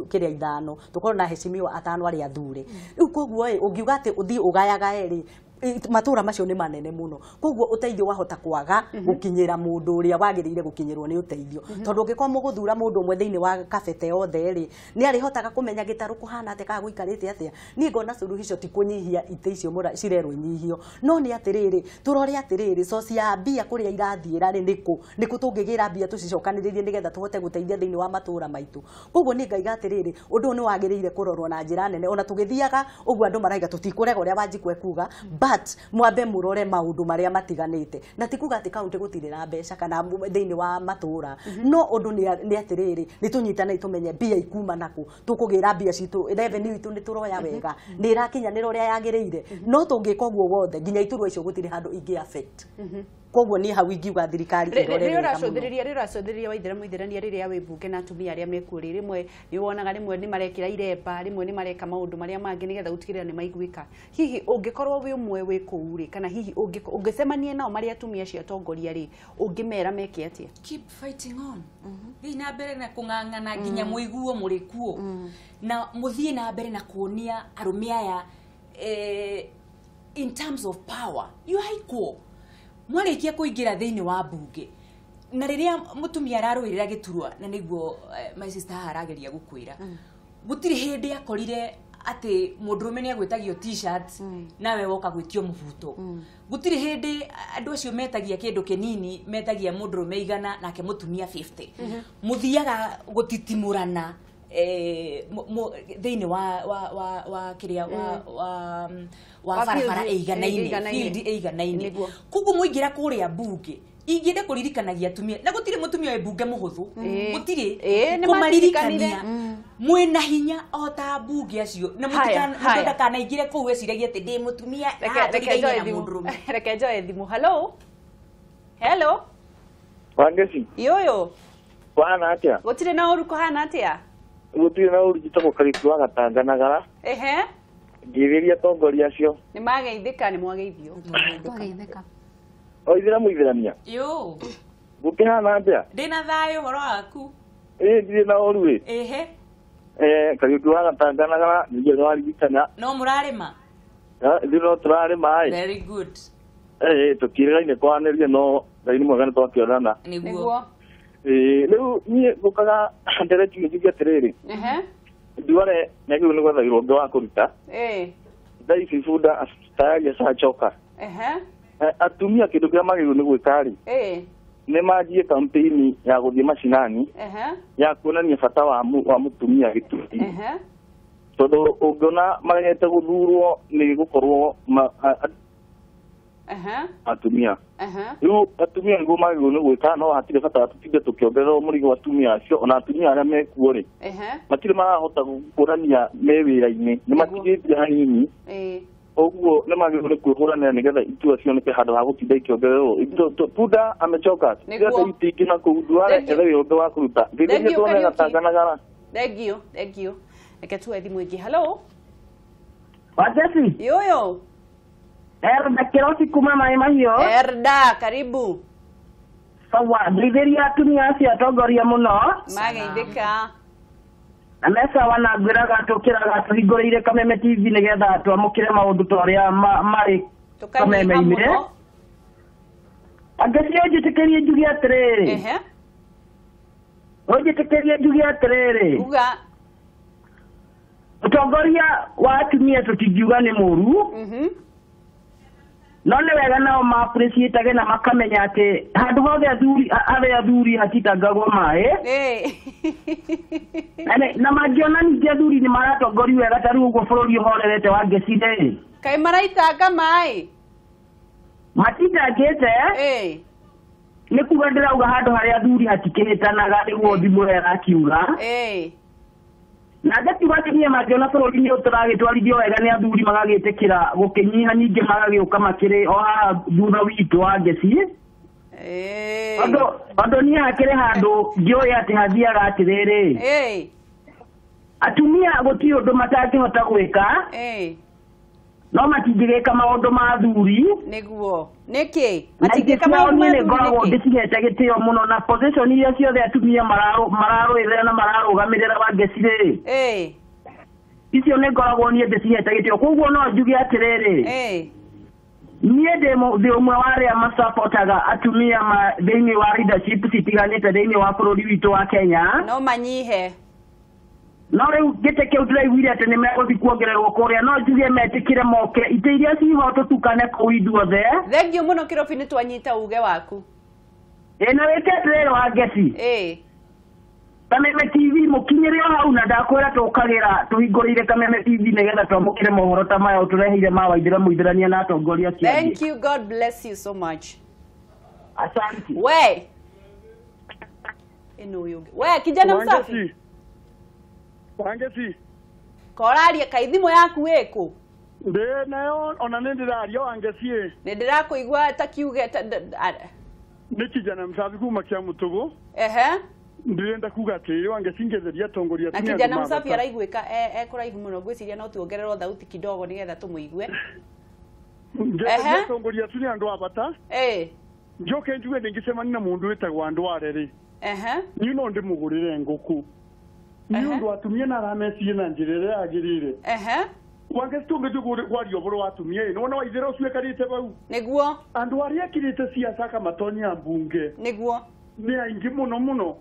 kiria ithano tukorwo na heshimiwa atano aria athure. Riu koguo i ungiuga ati uthii ugayagae ri matura macio ni manene muno, koguo uteithio wahota kwaga gukinyira mundu uria wagiriire gukinyirwo ni uteithio, tondu ungikorwo muguthura mundu umwe thiini wa Kabete othe ri ni arihotaga kumenya gitaru kuhana atia kana guikarite atia. Ni ngona suluhisho ti kunyihia ite icio cirerwo inyihio, no ni atiriri turore atiriri source ya mbia kuria irathiira ri niku niku tungigira mbia tucicokaniririe nigetha tuhote guteithia thiini wa matura maitu. Koguo ni ngaiga atiriri undu ni wagiriire kurorwo na njira nene, ona tugithiaga uguo andu maraiga tutikurega uria Wanjiku ekuga, but mwambe murore maundu maria matiganite, na ti kuga ati kaunti gutire na mbeca kana thiini wa matura, no undu ni atiriri ni tunyitane tumenye mbia ikuma naku tukugira mbia citu revenue itu ni turoya wega ni irakinyanira uria yagiriire, no tungika uguo wothe nginya iturwa icio gutire handu ingi affect. Koguo ni hau ingiuga thirikari irore rĩrĩa rĩracũthĩrĩria Waithera Mũithĩrania rĩrĩa wĩ mbunge na atumia arĩa mekuo rĩ rĩmwe nĩ wonaga rĩmwe nĩ marekĩra iremba rĩmwe nĩ mareka maũndũ marĩa mangĩ nĩgetha gũtigĩrĩra nĩ maiguĩka. Hihi ũngĩkorwo wĩ ũmwe wĩ kũu rĩ kana hihi ũngĩcemania nao marĩ atumia acio atongoria rĩ ũngĩmera meke atĩa? Keep fighting on, thiĩ na mbere na kũng'ang'ana nginya mũiguo mũrĩ kuo, na mũthiĩ na mbere na kuonia arũme aya in terms of power you are equal. Mwarikia kuingira thiini wa mbunge na riria mutumia ararũĩrĩra gĩturwa na nĩguo my sister arageria gũkwĩra gũtirĩ hĩndĩ akorire atĩ mũndũrũme nĩ agwĩtagio t-shirt nawe woka gwĩtio mũbuto. Gũtirĩ hĩndĩ andũ acio metagia kĩndũ kĩnini metagia mũndũrũme 100 nake mũtumia 50. Mũthiaga gũtitimũrana thiini wa kiria wa barabara ĩiganaine field ĩiganaine. Koguo mũingĩra kũrĩa mbunge ingĩenda kũririkanagia atumia na gũtirĩ mũtumia wĩ mbunge mũhũthũ, gũtirĩ kũmaririkania mwĩna hinya o ta mbunge acio na mũndũ ndakanaingĩre kũu eciragie atĩ ndĩ mũtumia na mũndũrũme. Reke njoe thimũ. Hello, hello Wangeci. Yoyo kũhana atĩa? Gũtirĩ na ũru. Kũhana atĩa? Gũtirĩ na ũru. Njĩtagwo Kariuki wa Gatanganagara. Ehe, ngĩrĩria atongoria acio nĩ mageithĩka. Nĩ mwageithio? Twageithĩka. Waithera Mũithĩrania. Yo gũkĩhana atĩa? Ndĩna thayũ. Ũhoro waku? Ĩ ndirĩ na ũru ĩ. Ehe. Kariuki wa Gatanganagara nĩguo nĩwaririkana. No mũrarĩma? Ithuĩ no tũrarĩma ĩ. Very good. Tũkĩrĩraine kwaranĩria no Ngai nĩ mwega nĩ twakĩonana. Nĩguo. Rĩu niĩ ngũkaga ndereti njuge atĩrĩrĩ. Duale nĩagĩrĩirwo nĩ gwetha wĩra ũngĩ wa kũruta. Thaa ici bunda tayari acachoka. Atumia kĩndũ kĩrĩa magĩrĩirwo nĩ gwĩka rĩ, nĩ manjie campaign ya gũthiĩ macinani ya kuonania bata wa mũtumia gĩturi. Tondũ ũngĩona maregete gũthurwo nĩ gũkorwo atumia. Rĩu atumia nĩguo magĩrĩirwo nĩ gwĩka, no hatirĩ bata tũtinde tũkĩongererwo mũrigo atumia acio, ona atumia arĩa mekuo rĩ, matirĩ marahota kuonania me wĩra-inĩ, nĩ matigĩtie hanini. Ũguo nĩ magĩrĩirwo nĩ kwĩhũranĩra nĩgetha itua cioneke handũ ha gũtinda ikĩongererwo. Bunda amechoka. Ciothe itĩ ingĩ na kũu Duale ethe wĩra ũngĩ wa kũruta. Ngĩthĩria tuone gatanganagara. Thank you, thank you. Reke tuoe thimũ ĩngĩ. Hello. Wajesi. Yoyo. Erda Kirobi kuma Maĩ Mahiũ. Erda, karibu. Sawa, ngeithĩria atumia acio atongoria mũno. Mageithĩka. Na me sawa na ngwĩraga tũkĩraga tũhingũrĩire Kameme TV nĩgetha twamũkĩre maũndũ ta ũrĩa marĩ Kameme-inĩ. Angĩcio njĩtĩkĩrie njuge atĩrĩrĩ. Ũnjĩtĩkĩrie njuge atĩrĩrĩ. Uga. Ũtongoria wa atumia tũtingiuga nĩ mũru. No nĩ wega nao ma-appreciate na makamenya atĩ handũ hothe athuri arĩa athuri hatitangagwo maĩ. Na mangĩona ningĩ athuri nĩ maratongorio wega ta rĩu ũguo bũrũri ũhorerete wa ngeci rĩ. Kaĩ maraitanga maĩ? Matitangĩte. Nĩ kuga ndĩrauga handũ harĩa athuri hatikĩhĩtanaga nĩguo thimũ ĩrĩa ĩrakiuga. Na ngakiuga atumia mangĩona bũrũri nĩ ũtũragĩtwarithio wega nĩ athuri magagĩtĩkĩra gũkĩnyiha ningĩ magagĩũka makĩrĩ o haha thutha witũ wa ngeci. Tondũ niĩ hakĩrĩ handũ ngĩũĩ atĩ hathiaga atĩrĩrĩ. Atumia gũtirĩ ũndũ matangĩhota gwĩka. No matingĩgĩka maũndũ ma athuri. Nĩguo. Nĩkĩ? Matingĩka maũndũ ma athuri nĩkĩ? Ndĩcihete gĩtĩo mũno na position iria ciothe atumia mararũĩrĩra na mararũgamĩrĩra wa ngeci rĩ. Icio nĩ ngoragwo niĩ ndĩcihete gĩtĩo. Koguo no njuge atĩrĩrĩ. Niĩ ndĩ ũmwe wa arĩa masapotaga atumia thĩinĩ wa leadership citiganĩte thĩinĩ wa bũrũri witũ wa Kenya. No manyihe. No rĩu gĩtĩ kĩu ndĩraiguire atĩ nĩ megũthiĩ kuongererwo kũrĩa, no njuge metĩkĩre moke itĩ iria ciho tũtukane kũu ithuothe. Thengiũ mũno Kĩrobi, nĩ twanyita uge waku. Na wĩke atĩrĩrĩ wa ngeci. Kameme TV mũkinyĩre o hau na ndakwĩra tũkagĩra tũhingũrĩire Kameme TV nĩgetha twamũkĩre mohoro ta maya ũtũreheire ma Waithĩra Mũithĩrania na atongoria acio angĩ. Thank you, God bless you so much. Asante. We. Ĩno ũyũ ũngĩ. We kijana msafi. Wangeci. Koraria kai thimũ yaku ĩkũ? Ndĩ nayo ona nĩ ndĩraria Wangeci. Nĩ ndĩrakũigua ta kiuge Nĩ kijana msafi kuma kĩa Mũtũgũ. Ndĩrenda kuga atĩrĩrĩ Wangeci ngetheria atongoria Na kijana msafi araiguĩka ekũraihu mũno, ngwĩciria no tuongererwo thauti kidogo nĩgetha tũmũigue. Ngetheria atongoria tu nĩ andũ a bata. Njoke njuge ndĩngĩcemania na mũndũ wĩtagwo Andware rĩ. Niĩ no ndĩmũgũrĩre ngũkũ. Nĩ ũndũ atumia na aramecirie na njĩra ĩrĩa yagĩrĩire. Wangeci tũngĩthiĩ kwaria ũhoro wa atumia ĩ, nĩwona Waithĩra ũcio ekarĩte bau? Nĩguo. Andũ arĩa ekĩrĩte ciaca akamatonya mbunge. Nĩguo. Nĩ aingĩ mũno mũno.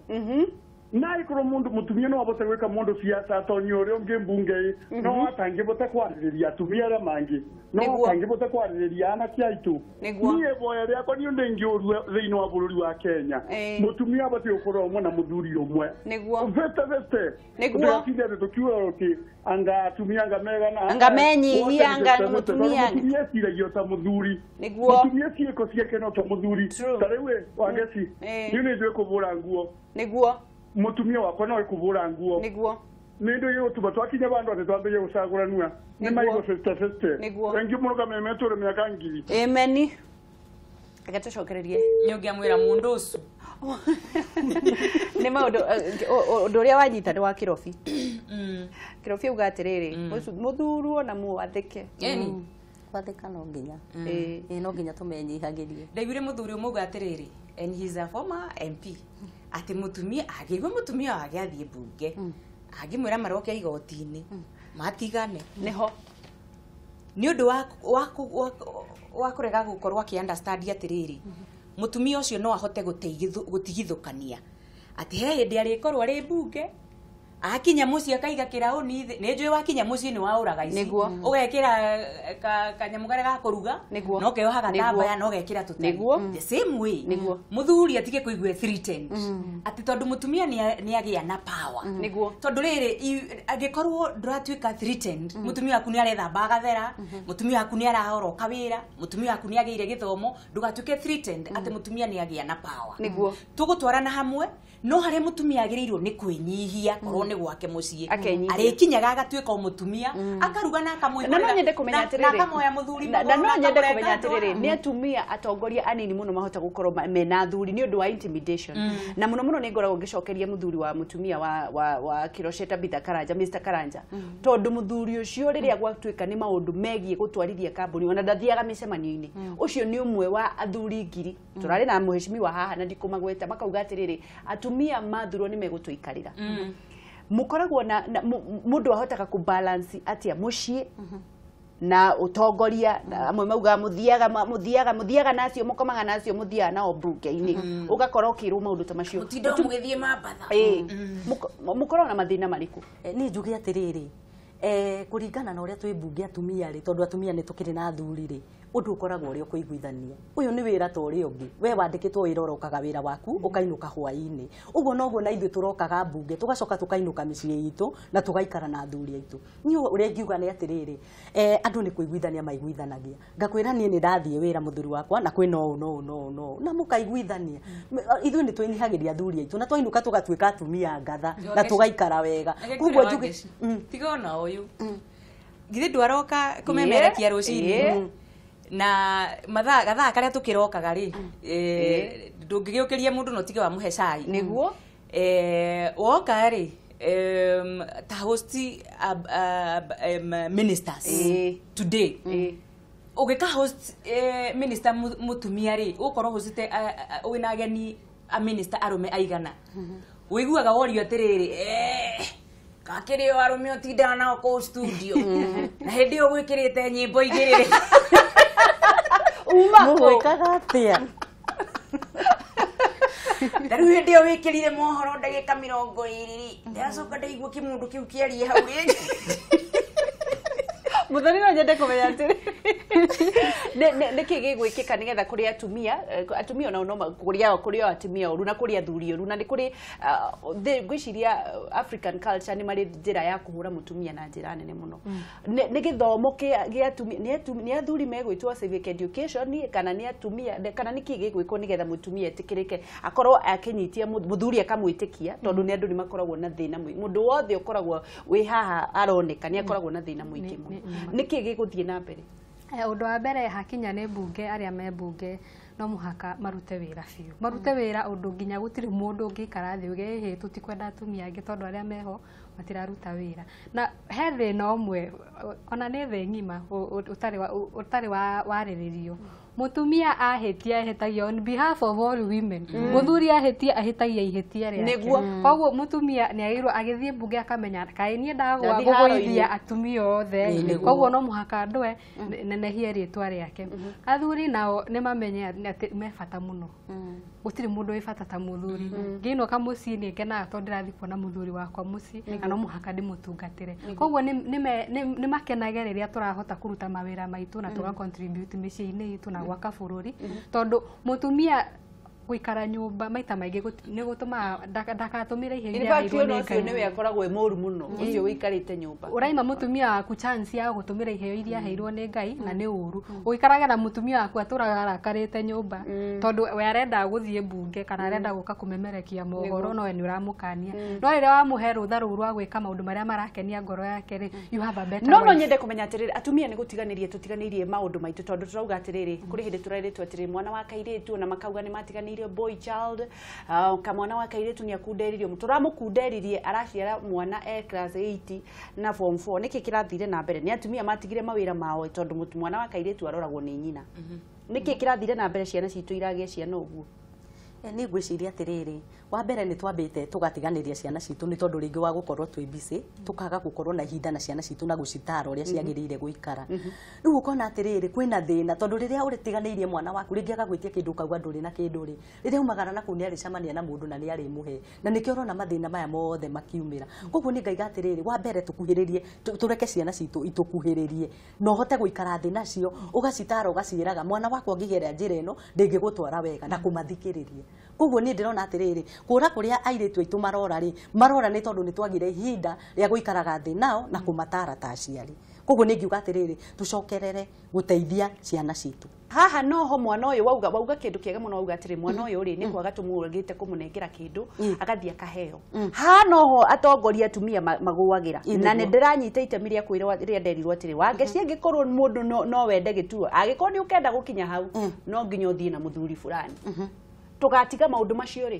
Na ĩkorwo mũndũ mũtumia no abote gwĩka mũndũ ciaca atonye ũrĩa ũngĩ mbunge ĩ, no atangĩbota kwarĩrĩria atumia arĩa mangĩ. No atangĩbota kwarĩrĩria anake aitũ. Niĩ ihoya rĩakwa niĩ ndĩngĩũrua thĩinĩ wa bũrũri wa Kenya. Mũtumia abatiĩ gũkorwo ũmwe na mũthuri ũmwe. Nĩguo. Bete bete. Nĩguo. Ndĩratinde atĩ tũkiuga atĩ anga atumia anga megana. Anga menyihia, anga mũtumia. Mũtumia eciragia ta mũthuri. Nĩguo. Mũtumia ciĩko ciake no ta mũthuri. Ta rĩu ĩ, Wangeci, niĩ nĩ njũĩ kũbũra nguo. Nĩguo. Mũtumia wakwa no ekũbũra nguo. Nĩguo. Nĩ ndũ gĩgũtũma twakinya bandũ atĩ twambĩrĩrie gũcagũranua. Nĩ maigo 50-50. Nĩguo. Thengiũ mũno Kameme tũrĩ mĩaka ngiri. Ameni. Reke tũcokererie. Nĩ ũngĩamwĩra mũndũ ũcio. Nĩ maũndũ ũndũ ũrĩa wanyita nĩ wa Kĩrobi. Kĩrobi auga atĩrĩrĩ, mũthurwo na mwathĩke. Gwathĩka no nginya. No nginya tũmenyihagĩrie. Ndaiguire mũthuri ũmwe auga atĩrĩrĩ, and he is a former MP, atĩ mũtumia angĩigua mũtumia wake athiĩ mbunge, angĩmwĩra maroke igoti-inĩ, matigane. Nĩho. Nĩ ũndũ wa kũrega gũkorwo akĩ understand atĩrĩrĩ, mũtumia ũcio no ahote gũtigithũkania atĩ he hĩndĩ arĩkorwo arĩ mbunge, akinya mũciĩ akaiga kĩraũni thĩ. Nĩ njũĩ wakinya mũciĩ nĩ waũraga ici, ũgekĩra kanyamũ karĩa ga kũruga, na ũkeoha gatambaya, na ũgekĩra tũtari. The same way mũthuri atige kũigua threatened atĩ tondũ mũtumia nĩ agĩa na power. Tondũ rĩrĩ, angĩkorwo ndũratuĩka threatened, mũtumia waku nĩ arethamba agathera, mũtumia waku nĩ arahoroka wĩra, mũtumia waku nĩ agĩire gĩthomo, ndũgatuĩke threatened atĩ mũtumia nĩ agĩa na power. Tũgũtwarana hamwe, no harĩa mũtumia agĩrĩirwo nĩ kwĩnyihia korwo nĩ gwake mũciĩ, arĩkinyaga agatuĩka o mũtumia, akaruga na akamũihũrĩra, na no nyende kũmenya atĩrĩrĩ, na akamoya mũthuri, na no nyende kũmenya atĩrĩrĩ, nĩ atumia atongoria anini mũno mahota gũkorwo mena athuri nĩ ũndũ wa intimidation. Na mũno mũno nĩ ngoragwo ngĩcokeria mũthuri wa mũtumia wa Kiroche Tabitha Karanja, Mr Karanja, tondũ mũthuri ũcio rĩrĩa gwatuĩka nĩ maũndũ megiĩ gũtwarithia kambuni, ona ndathiaga mĩcemanio-inĩ. Ũcio nĩ ũmwe wa athuri ngiri tũrarĩ na mũheshimiwa haha na ndikũmagweta, makauga atĩrĩrĩ, atumia mathurwo nĩ megũtũikarĩra. Mũkoragwo na mũndũ ahotaga kũ balance atĩa mũciĩ na ũtongoria? Amwe maugaga mũthiaga nacio, mũkomaga nacio, mũthiaga nao mbunge-inĩ, ũgakorwo ũkĩrwo maũndũ ta macio. Mũtinda mũgĩthiĩ mambatha. Mũkoragwo na mathĩna marĩkũ? Niĩ njuge atĩrĩrĩ, kũringana na ũrĩa twĩ mbunge atumia rĩ, tondũ atumia nĩ tũkĩrĩ na athuri rĩ, ũndũ ũkoragwo ũrĩ ũkũiguithania. Ũyũ nĩ wĩra ta ũrĩa ũngĩ, we wandĩkĩtwo wĩra ũrokaga wĩra waku ũkainũka hwaĩ-inĩ. Ũguo noguo na ithuĩ tũrokaga mbunge tũgacoka tũkainũka mĩciĩ itũ na tũgaikara na athuri aitũ. Niĩ ũrĩa ingiuga nĩ atĩrĩrĩ, andũ nĩ kũiguithania maiguithanagia. Ngakwĩra niĩ nĩ ndathiĩ wĩra mũthuri wakwa na kwĩna ũũ na ũũ na ũũ na ũũ, na mũkaiguithania. Ithuĩ nĩ twĩnyihagĩria athuri aitũ na twainũka tũgatuĩka atumia ngatha na tũgaikara wega. Koguo njuge tiga ona ũyũ githĩ ndwaroka kũmemerekia rũcinĩ na mathaa gathaa karĩa tũkĩrokaga rĩ, ndũngĩgĩũkĩria mũndũ no tige wamũhe cai. Nĩguo. Woka rĩ, ta host ministers today, ũgĩka host minister mũtumia rĩ, ũgũkorwo hostĩte wĩna ageni a minister arũme aigana, ũiguaga worio atĩrĩrĩ, kakĩrĩ o arũme ũtindaga nao kũu studio na hĩndĩ ĩyo gwĩkĩrĩte nyĩmbo igĩrĩ. Uma mũgwĩkaga atĩa? Ta rĩu hĩndĩ ĩyo wĩkĩrire mohoro ndagĩka 20 rĩ, ndĩracoka ndaigua kĩmũndũ kĩu kĩarie hau rĩngĩ. Mũthoni, no nyende kũmenya atĩrĩ, nĩkĩ gĩgwĩkĩka nĩgetha kũrĩ atumia, atumia onao no kũrĩ o atumia oru na kũrĩ athuri oru, na nĩ kũrĩ ngwĩciria African culture nĩ marĩ njĩra ya kũhũra mũtumia na njĩra nene mũno. Nĩ gĩthomo kĩa atumia, nĩ athuri megwĩtwo civic education kana nĩ atumia, kana nĩkĩ gĩgwĩkwo nĩgetha mũtumia etĩkĩrĩke, akorwo akĩnyitia mũthuri akamwĩtĩkia, tondũ nĩ andũ nĩ makoragwo na thĩna mũingĩ. Mũndũ wothe ũkoragwo wĩ haha aroneka nĩ akoragwo na thĩna mũingĩ mũno. Nĩkĩ gĩgũthiĩ na mbere? Ũndũ wa mbere hakinya nĩ mbunge, arĩa me mbunge no mũhaka marute wĩra biũ, marute wĩra ũndũ nginya gũtirĩ mũndũ ũngĩikara thĩ uge ĩhĩ tũtikwenda atumia angĩ tondũ arĩa meho matiraruta wĩra. Na he thĩna ũmwe ona nĩ thĩ ng'ima ũtarĩ warĩrĩrio. Mũtumia ahĩtia ahĩtagia on behalf of all women, mũthuri ahĩtia ahĩtagia ihĩtia rĩake. Koguo mũtumia nĩ agĩrĩirwo agĩthiĩ mbunge akamenya kaĩ niĩ ndagwa gũgũithia atumia othe, koguo no mũhaka ndwe nenehie rĩtwa rĩake. Athuri nao nĩ mamenye atĩ me bata mũno, gũtirĩ mũndũ wĩ bata ta mũthuri. Ngĩinũka mũciĩ nĩ ngenaga tondũ ndĩrathiĩ kuona mũthuri wakwa mũciĩ na no mũhaka ndĩmũtungatĩre. Koguo nĩ makenage rĩrĩa tũrahota kũruta mawĩra maitũ na tũga contribute mĩciĩ-inĩ itũ na gwaka bũrũri, tondũ mũtumia gũikara nyũmba maita maingĩ nĩ gũtũmaga ndakatũmĩre iheo iria aheirwo nĩ Ngai. Nĩwe akoragwo e mũru mũno ũcio ũikarĩte nyũmba. Ũraima mũtumia waku chance ya gũtũmĩra iheo iria aheirwo nĩ Ngai na nĩ ũru. Ũikarage na mũtumia waku atũraga arakarĩte nyũmba tondũ we arenda gũthiĩ mbunge kana arenda gũka kũmemerekia mohoro, no we nĩ ũramũkania. No rĩrĩa wamũhe rũtha rũu rwa gwĩka maũndũ marĩa marakenia ngoro yake rĩ, you have a better life. No nyende kũmenya atĩrĩrĩ, atumia nĩ gũtiganĩria tũtiganĩirie maũndũ maitũ, tondũ tũrauga atĩrĩrĩ, kũrĩ hĩndĩ tũrerĩtwo atĩrĩrĩ, mwana wa kairĩtu na makauga nĩ matiganĩirie boy child, kamwana wa kairĩtu nĩ akunderirio, tũramũkunderirie araciara mwana e class 8 na form 4. Nĩkĩ kĩrathire na mbere? Nĩ atumia matigire mawĩra mao tondũ mwana wa kairĩtu aroragwo nĩ nyina. Nĩkĩ kĩrathire na mbere ciana citũ iragĩa ciana ũguo? Nĩ ngwĩciria atĩrĩrĩ, wa mbere nĩ twambĩte tũgatiganĩria ciana citũ nĩ tondũ rĩngĩ wa gũkorwo twĩ busy, tũkaga gũkorwo na ihinda na ciana citũ na gũcitara ũrĩa ciagĩrĩire gũikara. Rĩu ũkona atĩrĩrĩ, kwĩna thĩna tondũ rĩrĩa ũrĩtiganĩirie mwana waku rĩngĩ agagwĩtia kĩndũ ũkauga ndũrĩ na kĩndũ rĩ, rĩrĩa umagara na kũu nĩ arĩcemania na mũndũ na nĩ arĩmũhe, na nĩkĩo ũrona mathĩna maya mothe makiumĩra. Koguo nĩ ngaiga atĩrĩrĩ, wa mbere tũkuhĩrĩrie, tũreke ciana citũ itũkuhĩrĩrie na ũhote gũikara thĩ nacio, ũgacitara ũgaciĩraga mwana wakwa angĩgera njĩra ĩno ndĩngĩgũtwara wega, na kũmathikĩrĩria. Koguo niĩ ndĩrona atĩrĩrĩ, kũra kũrĩa airĩtu aitũ marora rĩ, marora nĩ tondũ nĩ twagire ihinda rĩa gũikaraga thĩ nao na kũmatara ta aciari. Koguo nĩ ngiuga atĩrĩrĩ, tũcokerere gũteithia ciana citũ. Haha noho mwana ũyũ wauga kĩndũ kĩega mũno, wauga atĩrĩ mwana ũyũ rĩ nĩ kwaga tũmũragĩte kũmũnengera kĩndũ agathiĩ akaheo. Haha noho atongoria atumia magũagĩra, na nĩ ndĩranyita itemi rĩa kwĩrwo rĩa nderirwo atĩrĩ Wangeci, angĩkorwo mũndũ no wende gĩtuo, angĩkorwo nĩ ũkenda gũkinya hau no nginya ũthiĩ na mũthuri fulani. Tũgatiga maũndũ macio rĩ,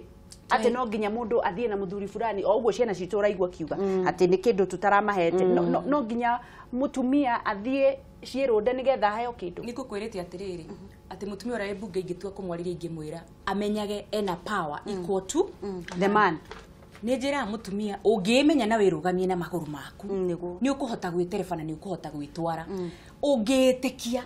atĩ no nginya mũndũ athiĩ na mũthuri fulani, o ũguo ciana citũ ũraigua kiuga atĩ nĩ kĩndũ tũtaramahete, no nginya mũtumia athiĩ ciĩrũnde nĩgetha aheo kĩndũ. Nĩ ngũkwĩrĩte atĩrĩrĩ, atĩ mũtumia ũrĩa wĩ mbunge ingĩtua kũmwarĩria ingĩmwĩra amenyage ena power equal to the man. Nĩ njĩraga mũtumia ũngĩĩmenya na wĩrũgamie na magũrũ maku nĩ ũkũhota gwĩtereba na nĩ ũkũhota gwĩtwara. Ũngĩĩtĩkia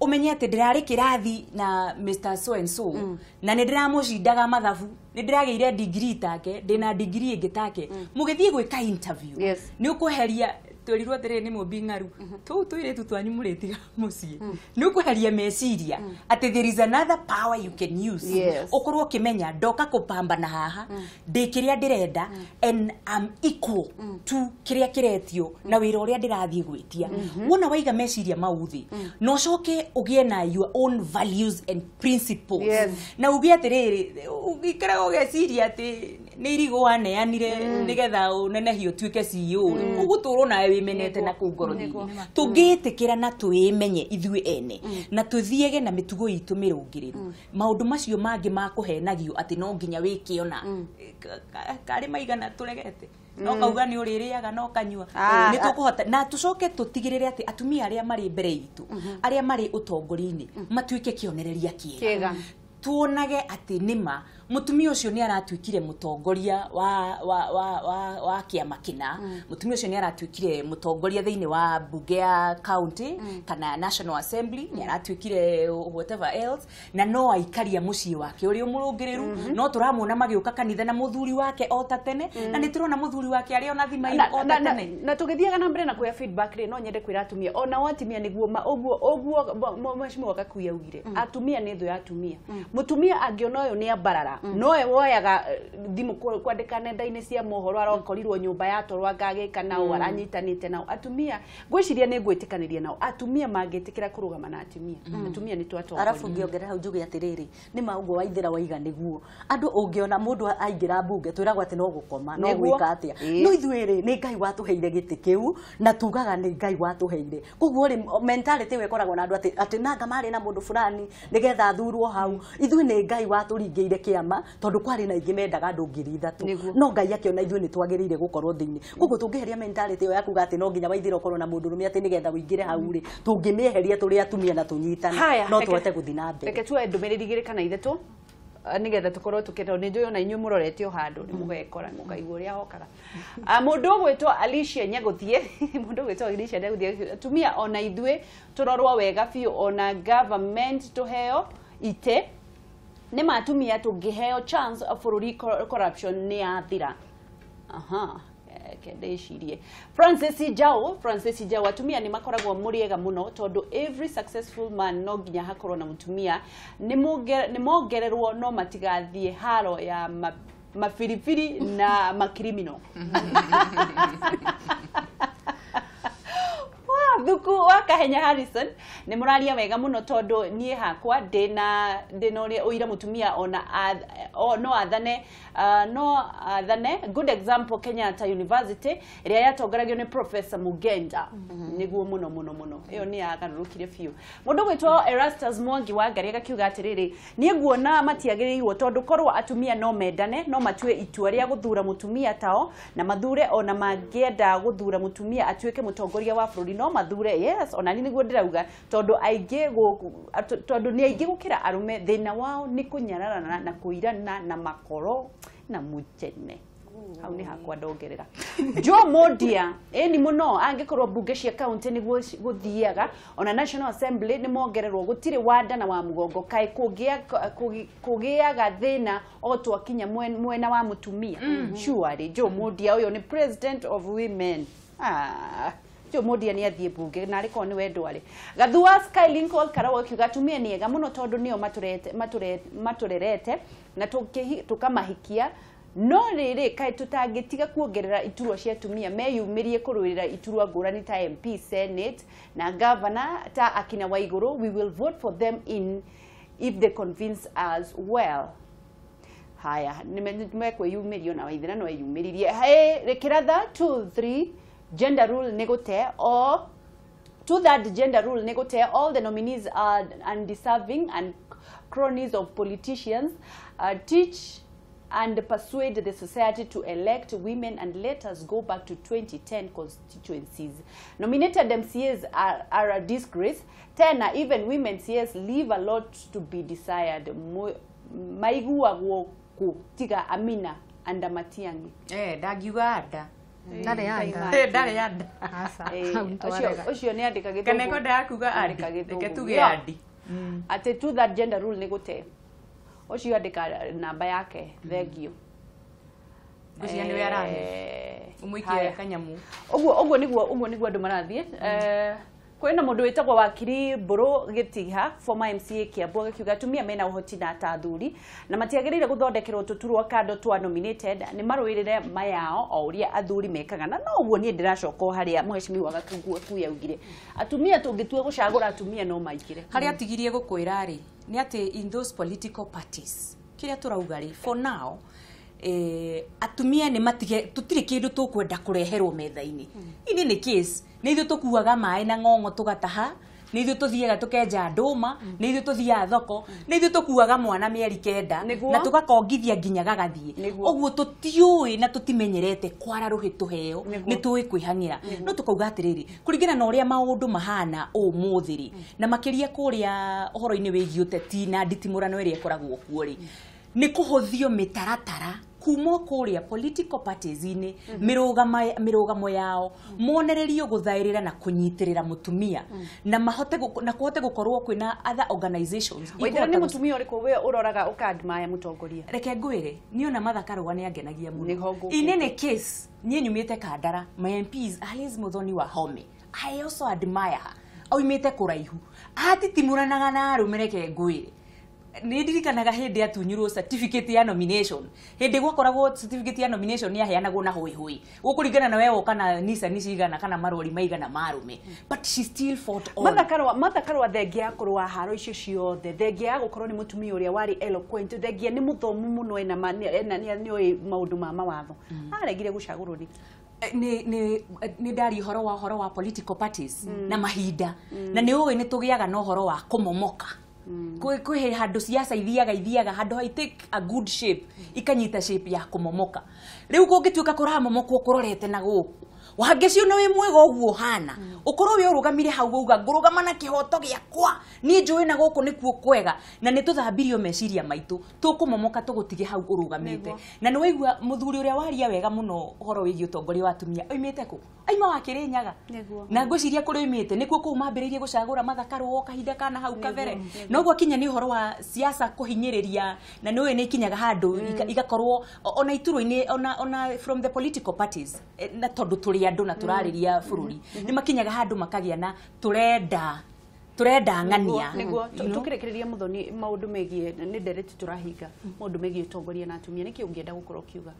umenye atĩ ndĩrarĩ kĩrathi na Mr. So and so na nĩ ndĩramũcindaga mathabu, nĩ ndĩragĩire degree take, ndĩna degree ĩngĩ take, mũgĩthiĩ gwĩka interview nĩ ũkweheria twerirwo atĩrĩrĩ nĩ mũmbi ng'aru tũu tũirĩtu twanyu mũrĩtiga mũciĩ, nĩ ũkweheria meciria atĩ there is another power you can use. Ũkorwo ũkĩmenya ndoka kũpambana haha, ndĩ kĩrĩa ndĩrenda and I'm equal to kĩrĩa kĩretio na wĩra ũrĩa ndĩrathiĩ gwĩtia. Wona waiga meciria mau thĩ, na ũcoke ũgĩe na your own values and principles, na uge atĩrĩrĩ, ũgĩikaraga ũgeciria atĩ nĩ irigũ waneanire nĩgetha ũnenehio ũtuĩke CEO, ũgũtũrwo nawe wĩmenete na kũu ngoro thĩinĩ. Tũngĩĩtĩkĩra na twĩmenye ithuĩ ene na tũthiege na mĩtugo itũ mĩrũngĩrĩru, maũndũ macio mangĩ ma kũhenagio atĩ no nginya wĩke ona karĩ maigana tũregete no kauga nĩ ũrĩrĩaga no kanyua, nĩ tũkũhota. Na tũcoke tũtigĩrĩre atĩ atumia arĩa marĩ mbere itũ, arĩa marĩ ũtongoria-inĩ, matuĩke kĩonereria kĩega, tuonage atĩ nĩma mũtumia ũcio nĩ aratuĩkire mũtongoria wa kĩama kĩna, mũtumia ũcio nĩ aratuĩkire mũtongoria thĩinĩ wa bunge ya county kana National Assembly, nĩ aratuĩkire whatever else, na no aikaria mũciĩ wake ũrĩ mũrũngĩrĩru, no tũramuona magĩũka kanitha na mũthuri wake o ta tene, na nĩ tũrona mũthuri wake arĩ ona thima o ta tene. Na tũgĩthiaga na mbere na kuoya feedback rĩ, no nyende kwĩra atumia ona o atumia nĩguo ũguo mheshimiwa Gakuya augire, atumia nĩ thũ ya atumia. Mũtumia angĩona ũyũ nĩ ambarara, nowe woyaga thimũ kwandĩka nenda-inĩ cia mohoro, arokorirwo nyũmba ya toro angagĩka nao aranyitanĩte nao. Atumia ngwĩciria nĩ ngwĩtĩkanĩria nao, atumia mangĩtĩkĩra kũrũgama na atumia, atumia nĩ twatongoria. Arabu ngĩongerera hau njuge atĩrĩrĩ, nĩ ma ũguo Waithĩra waiga nĩguo andũ ũngĩona mũndũ aingĩra mbunge twĩragwo atĩ no gũkoma no gwĩka atĩa, no ithuĩ rĩ nĩ Ngai watũheire gĩtĩ kĩu na tugaga nĩ Ngai watũheire. Koguo rĩ mentality ĩyo ĩkoragwo na andũ atĩ nanga marĩ na mũndũ fulani nĩgetha athurwo hau, ithuĩ nĩ Ngai watũringĩire kĩama tondũ kwarĩ na aingĩ mendaga andũ 3,000, no Ngai akĩona ithuĩ nĩ twagĩrĩire gũkorwo thĩinĩ. Koguo tũngĩeheria mentality ĩyo ya kuga atĩ no nginya Waithĩra ũkorwo na mũndũ rũme atĩ nĩgetha ũingĩre hau rĩ, tũngĩmĩeheria tũrĩ atumia na tũnyitane no tũhote gũthiĩ na mbere. Reke tuoe ndũmĩrĩri igĩrĩ kana ithatũ nĩgetha tũkorwo tũkĩenda, nĩ njũĩ ona inyuĩ mũrorete o handũ nĩ mũgekora mũkaigua ũrĩa hokaga. Mũndũ ũgwĩtwo Alicia Nyaguthie, mũndũ ũgwĩtwo Alicia Nyaguthie, atumia ona ithuĩ tũrorwo wega biũ, ona government tũheo ite nĩ matumia tũngĩheo chance bũrũri corruption nĩ yathira. Aha, ndĩcirie Francis Njau, atumia nĩ makoragwo mũrĩega mũno tondũ every successful man no nginya hakorwo na mũtumia, nĩ mongererwo no matigathiĩ haro ya mabiribiri na makrimino. Thuku wa Kahenya Harrison nĩ mũraria wega mũno tondũ niĩ hakwa ndĩna ũrĩa ũira mũtumia ona no athane, good example Kenyatta University ĩrĩa yatongoragio nĩ Professor Mugenda, nĩguo mũno mũno mũno ĩyo nĩ yagarũrũkire biũ. Mũndũ gwĩtwo Erastus Mwangi wa Ngari agakiuga atĩrĩrĩ, niĩ nguona matiagĩrĩirwo tondũ korwo atumia no mendane no matue itua rĩa gũthura mũtumia tao na mathure ona mangĩenda gũthura mũtumia atuĩke mũtongoria wa bũrũri no mathure. Yes, ona ni niguo ndirauga tondu aingĩ tondu ni aingĩ gũkĩra arũme, thĩna wao nĩ kũnyararana na kũirana na makoro na muchene. Hau nĩ hakwa ndongerera. Joe Modia ĩni mũno angĩkorwo mbunge cia county nĩguo gũthiaga, ona National Assembly nĩ mongererwo, gũtirĩ wanda na wa mũgongo, kaĩ kũgĩaga thĩna o twakinya mwena wa mũtumia. Surely Joe Modia ũyũ nĩ president of women. Joe Modia nĩ athiĩ mbunge na arĩ korwo nĩ wendo arĩ. Gathua Sky Lincoln Karau akiuga atumia nĩ ega mũno tondũ nĩo matũrerete na tũkamahikia, no rĩrĩ kaĩ tũtangĩtiga kuongerera iturwa cia atumia meyumĩrie kũrũĩrĩra iturwa ngũrani ta MP, Senate na governor ta akina Waiguru. We will vote for them in if they convince us well. Haya, nĩmekwĩyumĩrio na Waithera no eyumĩririe. Hey, Kĩratha 2-3 gender rule nĩ gũte o two-third gender rule nĩ gũte. All the nominees are undeserving and cronies of politicians. Teach and persuade the society to elect women and let us go back to 2010 constituencies. Nominated MCAs are a disgrace. Tena, even women CAs leave a lot to be desired. Maiguagwo ku tiga Amina and Matiang'i. Ndagiuga anda. Ndarĩ anda. Ndarĩ anda. Ũcio nĩ andĩka gĩthũngũ. Kana kwendaga kuga andi. Reke tuge andi. Atĩ two that gender rule nĩ gũte. Ũcio andĩka namba yake, thengio. Ngwĩciria nĩwe arahe. Ũmũikie kanyamu. Ũguo nĩguo andũ marathiĩ. Kwĩna mũndũ wĩtagwo Wakiri Mbũrũ Gĩtiha, former MCA Kiambu, agĩkiuga atumia mena ũhoti na ta athuri na matiagĩrĩire gũthondekerwo tũturwa kando twa nominated, nĩ marũĩrĩre mayao o ũrĩa athuri mekaga. Na no ũguo niĩ ndĩracoka o harĩa mheshimiwa Gakuya augire, atumia tũngĩtua gũcagũra atumia no maingĩre. Harĩa atigirie gũkwĩra rĩ nĩ atĩ in those political parties kĩrĩa tũrauga rĩ, for now atumia nĩ matige, tũtirĩ kĩndũ tũkwenda kũreherwo metha-inĩ. Ini nĩ case nĩ ithuĩ tũkuaga maĩ na ng'ong'o tũgataha, nĩ ithuĩ tũthiaga tũkenja ndũma, nĩ ithuĩ tũthiaga thoko, nĩ ithuĩ tũkuaga mwana mĩeri 9 na tũgakongithia nginya gagathiĩ. Ũguo tũtiũĩ na tũtimenyerete kwara rũhĩ tũheo, nĩ tũĩ kwĩhang'ĩra. No tũkauga atĩrĩrĩ, kũringana na ũrĩa maũndũ mahana ũmũthĩ rĩ, na makĩria kũrĩa ũhoro-inĩ wĩgiĩ ũteti na nditimũrano ĩrĩa ĩkoragwo kuo rĩ, nĩ kũhũthio mĩtaratara kuma kũrĩa political parties-inĩ, mĩrũgamo yao monererio gũthaĩrĩra na kũnyitĩrĩra mũtumia na mahote na kũhote gũkorwo kwĩna other organizations. Waithera nĩ mũtumia ũrĩkũ we ũroraga ũka-admire mũtongoria? Reke ngwĩre, niĩ ona Martha Karũa nĩ angenagia mũno. In any case, niĩ nyumĩte Kandara, my MPs Alice Muthoni wa Home, I also admire her. Aumĩte kũraihu, atitimũranaga na arũme. Reke ngwĩre, nĩ ndirikanaga hĩndĩ atunyirwo certificate ya nomination, hĩndĩ gwakoragwo certificate ya nomination yaheanagwo na hũi hũi, gũkũringana na we woka na Nissan cigana kana marori maigana ma arũme, but she still fought on. Martha Karũa thengia ya kũrũa haro icio ciothe, thengia ya gũkorwo nĩ mũtumia ũrĩa warĩ eloquent, thengia nĩ mũthomu mũno, ena nĩoĩ maũndũ ma mawatho, aregire gũcagũrwo nĩkĩ? Nĩ ndaria ũhoro wa political parties na mahinda, na nĩ ũĩ nĩ tũgĩaga na ũhoro wa kũmomoka. Kwĩ handũ siasa ithiaga handũ ha take a good shape, ikanyita shape ya kũmomoka. Rĩu kũngĩtuĩka kũramomokwo kũrorete na gũkũ, wangĩcio na wĩ mwega ũguo ũhana, ũkorwo wĩ ũrũgamire hau ũuga ngũrũgama na kĩhoto gĩakwa, niĩ njũĩ na gũkũ nĩkuo kwega, na nĩ tũthambirio meciria maitũ, tũkũmomoka tũgũtige hau ũrũgamĩte. Na nĩ waigua mũthuri ũrĩa waria wega mũno ũhoro wĩgiĩ ũtongoria wa atumia oimĩte kũ? Aima wa Kĩrĩnyaga. Na ngwĩciria kũrĩa oimĩte nĩkuo kũu mambĩrĩirie gũcagũra Martha Karũa kahinda kana hau kabere. No gwakinya nĩ ũhoro wa siasa kũhinyĩrĩria, na nĩ ũĩ nĩ ikinyaga handũ igakorwo ona iturwa-inĩ, ona from the political parties, na tondũ tũrĩ andũ na tũrarĩria bũrũri, nĩ makinyaga handũ makagĩa na tũrenda ng'ania. Nĩguo tũkĩrĩkĩrĩria Muthoni maũndũ megiĩ nĩ ndereti tũrahinga maũndũ megiĩ ũtongoria na atumia, nĩkĩ ũngĩenda gũkorwo ũkiuga?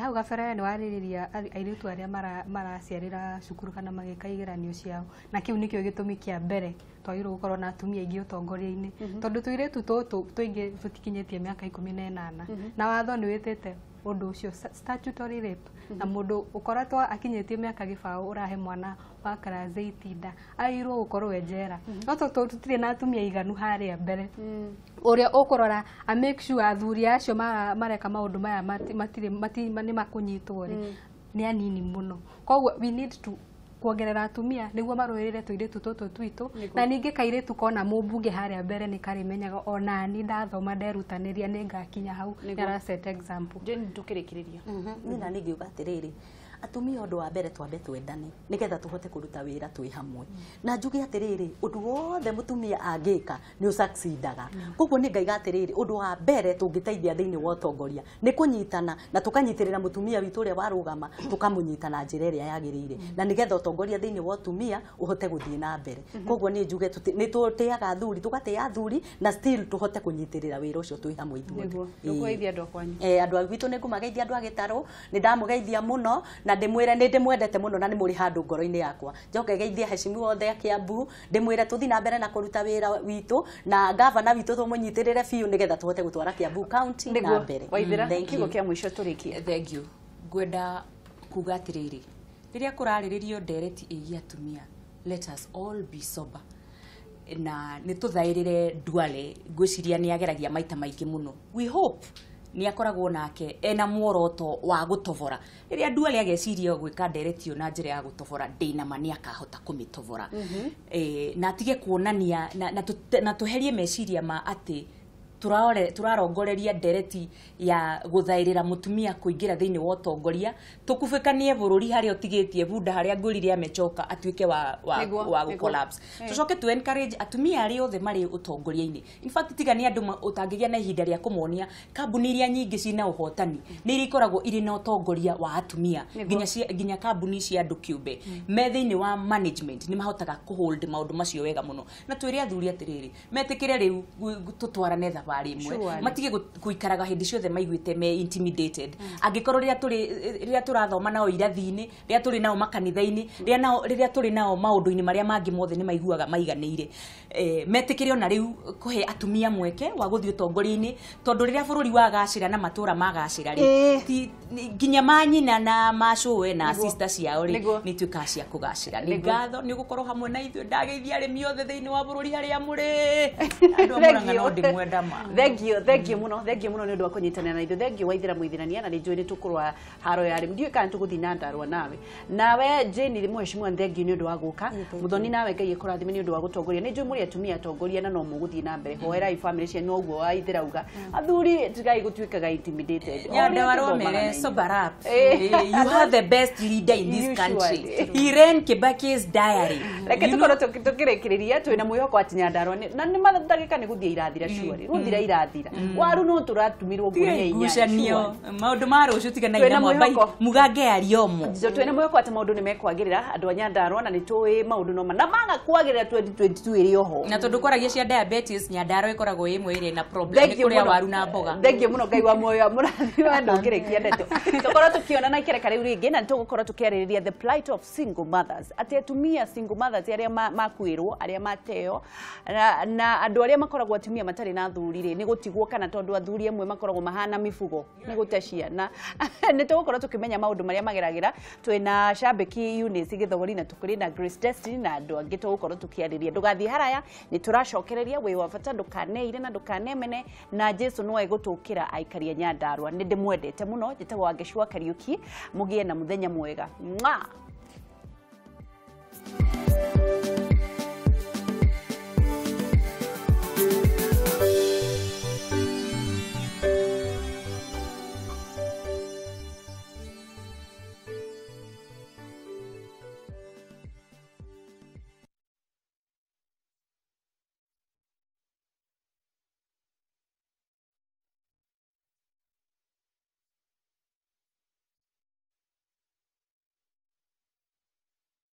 Hau gabere nĩ warĩrĩria airĩtu arĩa maraciarĩra cukuru kana magĩka igeranio ciao, na kĩu nĩkĩo gĩtũmi kĩa mbere twagĩrĩirwo gũkorwo na atumia aingĩ ũtongoria-inĩ, tondũ tũirĩtu tũtũ tũingĩ tũtikinyĩtie mĩaka 18, na watho nĩ wĩtĩte ũndũ ũcio statutory rape, na mũndũ ũkoretwo akinyĩtie mĩaka 20 ũrahe mwana wa class 8 nda agĩrĩirwo gũkorwo e njera. No tondũ tũtirĩ na atumia aiganu harĩa mbere, ũrĩa ũkũrora a make sure athuri acio mareka maũndũ maya matirĩ nĩ makũnyitwo rĩ, nĩ anini mũno. Koguo we need to Kuongerera atumia nĩguo marũĩrĩre tũirĩtu tũtũ twitũ, na ningĩ kairĩtu kona mũmbunge harĩa mbere nĩ karĩmenyaga onani ndathoma nderutanĩria nĩ ngakinya hau, nĩ ara set example. Jane, tũkĩrĩkĩrĩria. Niĩ na ningĩuga atĩrĩrĩ, atumia ũndũ wa mbere twambe twendane nĩgetha tũhote kũruta wĩra twĩ hamwe, na njuge atĩrĩrĩ, ũndũ wothe mũtumia angĩka nĩ ũsucceedaga. Koguo nĩ ngaiga atĩrĩrĩ, ũndũ wa mbere tũngĩteithia thĩinĩ wa ũtongoria nĩ kũnyitana na tũkanyitĩrĩra mũtumia witũ ũrĩa warũgama, tũkamũnyita na njĩra ĩrĩa yagĩrĩire, na nĩgetha ũtongoria thĩinĩ wa ũtumia ũhote gũthiĩ na mbere. Koguo nĩ njuge nĩ tũtĩaga athuri, tũgatĩa athuri na still tũhote kũnyitĩrĩra wĩra ũcio twĩ hamwe ithuothe. Nĩguo andũ a kwanyu. Andũ a gwitũ nĩ ngũmageithia, andũ a Gĩtarũ nĩ ndamũgeithia mũno na ndĩmwĩre nĩ ndĩmwendete mũno na nĩ mũrĩ handũ ngoro-inĩ yakwa. Njoke geithie heshimiwa othe a Kiambu, ndĩmwĩre tũthiĩ na mbere na kũruta wĩra witũ na gavana witũ tũmũnyitĩrĩre biũ nĩgetha tũhote gũtwara Kiambu county na mbere. Waithera, kiugo kĩa mũico tũrĩkie. Thank you. Ngwenda kuga atĩrĩrĩ, rĩrĩa kũrarĩrĩrio ndereti ĩgiĩ atumia, let us all be sober na nĩ tũthaĩrĩre Duale. Ngwĩciria nĩ ageragia maita maingĩ mũno, we hope nĩ akoragwo nake ena muoroto wa gũtobora. Rĩrĩa Duale ageciria gwĩka ndereti ĩyo na njĩra ya gũtobora, ndĩna ma nĩ akahota kũmĩtobora, na atige kuonania na tũherie meciria ma atĩ tũrarongoreria ndereti ya gũthaĩrĩra mũtumia kũingĩra thĩinĩ wa ũtongoria, tũkubĩkanie bũrũri harĩa ũtigĩtie bunda harĩa ngũrire amechoka atuĩke wa gũ-collapse. Tũcoke tu encourage atumia arĩa othe marĩ ũtongoria-inĩ. In fact, tiga nĩ andũ ũtangĩgĩa na ihinda rĩa kũmonia, kambuni iria nyingĩ cina ũhotani nĩ iria ikoragwo irĩ na ũtongoria wa atumia, nginya kambuni cia andũ kĩũmbe me thĩinĩ wa management nĩ mahotaga kũhold maũndũ macio wega mũno. Na twĩre athuri atĩrĩrĩ, metĩkĩre rĩu tũtwarane thabarĩ ĩmwe, matige gũikaraga hĩndĩ ciothe maiguĩte me intimidated. Angĩkorwo rĩrĩa tũrathoma nao irathi-inĩ, rĩrĩa tũrĩ nao makanitha-inĩ, rĩrĩa tũrĩ nao maũndũ-inĩ marĩa mangĩ mothe nĩ maiguaga maiganĩire, metĩkĩre ona rĩu kũhe atumia mweke wa gũthiĩ ũtongoria-inĩ, tondũ rĩrĩa bũrũri wagacĩra na matũra magacĩra rĩ, nginya manyina na macũwe na sister ciao rĩ nĩ ituĩkaga cia kũgacĩra. Nĩ ngatho nĩ gũkorwo hamwe na ithuĩ. Ndageithia arĩmi othe thĩinĩ wa bũrũri harĩa mũrĩ, andũ a Mũrang'a no ndĩmwenda ma. Thank you, thank you muno, thank you muno nĩ ũndũ wa kũnyitanĩra na ithuĩ. Thank you Waithera Mũithirania, na nĩ njũĩ nĩ tũkũrũa haro ya arĩmi, ndiũĩ kana tũgũthiĩ na ndarũa nawe. Nawe Jane mheshimiwa, thank you nĩ ũndũ wa gũka. Muthoni, nawe Ngai ĩkũrathime nĩ ũndũ wa gũtongoria. Nĩ njũĩ mũrĩ atumia atongoria na no mũgũthiĩ na mbere. Hoerai family cianyu, noguo Waithera auga, athuri tigai gũtuĩkaga intimidated. Nyandarua mere, sober up. You have the best leader in this country. He ran Kibaki's diary. Reke tũkorwo tũkĩrĩkĩrĩria twĩna mwĩhoko atĩ Nyandarua na nĩ ndagĩka nĩ gũthiĩ irathira, surely gũthira irathira, waru no tũratumirwo ngunia inya. Ngucanio maũndũ ma rũciũ tiga na ina mwambai mugange ariomo. Twĩna mwĩhoko atĩ maũndũ nĩ mekwagĩrĩra andũ a Nyandarua, na nĩ tũĩ maũndũ no na maga kwagĩrĩra 2022 ĩrĩ oho. Na tondũ kwaragia cia diabetes, Nyandarua ĩkoragwo ĩ ĩmwe ĩrĩ na problem nĩ kũrĩa waru na mboga. Thank you mũno, Ngai wa muoyo amũrathime. Andũ ngĩrĩkia ndeto, tũkorwo tũkĩonana ikereka rĩu rĩngĩ, na nĩtũgũkorwo tũkĩarĩrĩria the plight of single mothers, atĩ atumia single mothers arĩa makuĩrwo, arĩa mateo, na andũ arĩa makoragwo atumia matarĩ na athuri rĩ, nĩ gũtigwo kana tondũ athuri amwe makoragwo mahana mibugo nĩ gũte ciana. Nĩ tũgũkorwo tũkĩmenya maũndũ marĩa mageragĩra. Twĩna Shabiki Eunice Gĩthogori na tũkũrĩ na Grace Destiny na andũ angĩ tũgũkorwo tũkĩarĩria. Ndũgathiĩ haraya, nĩ tũracokereria wĩ wa bata, ndũkaneire na ndũkanemene, na Jesu no egũtũkĩra aikaria Nyandarua. Nĩ ndĩmwendete mũno, njĩtagwo Wangeci wa Kariũki. Mũgĩe na mũthenya mwega. Mwah!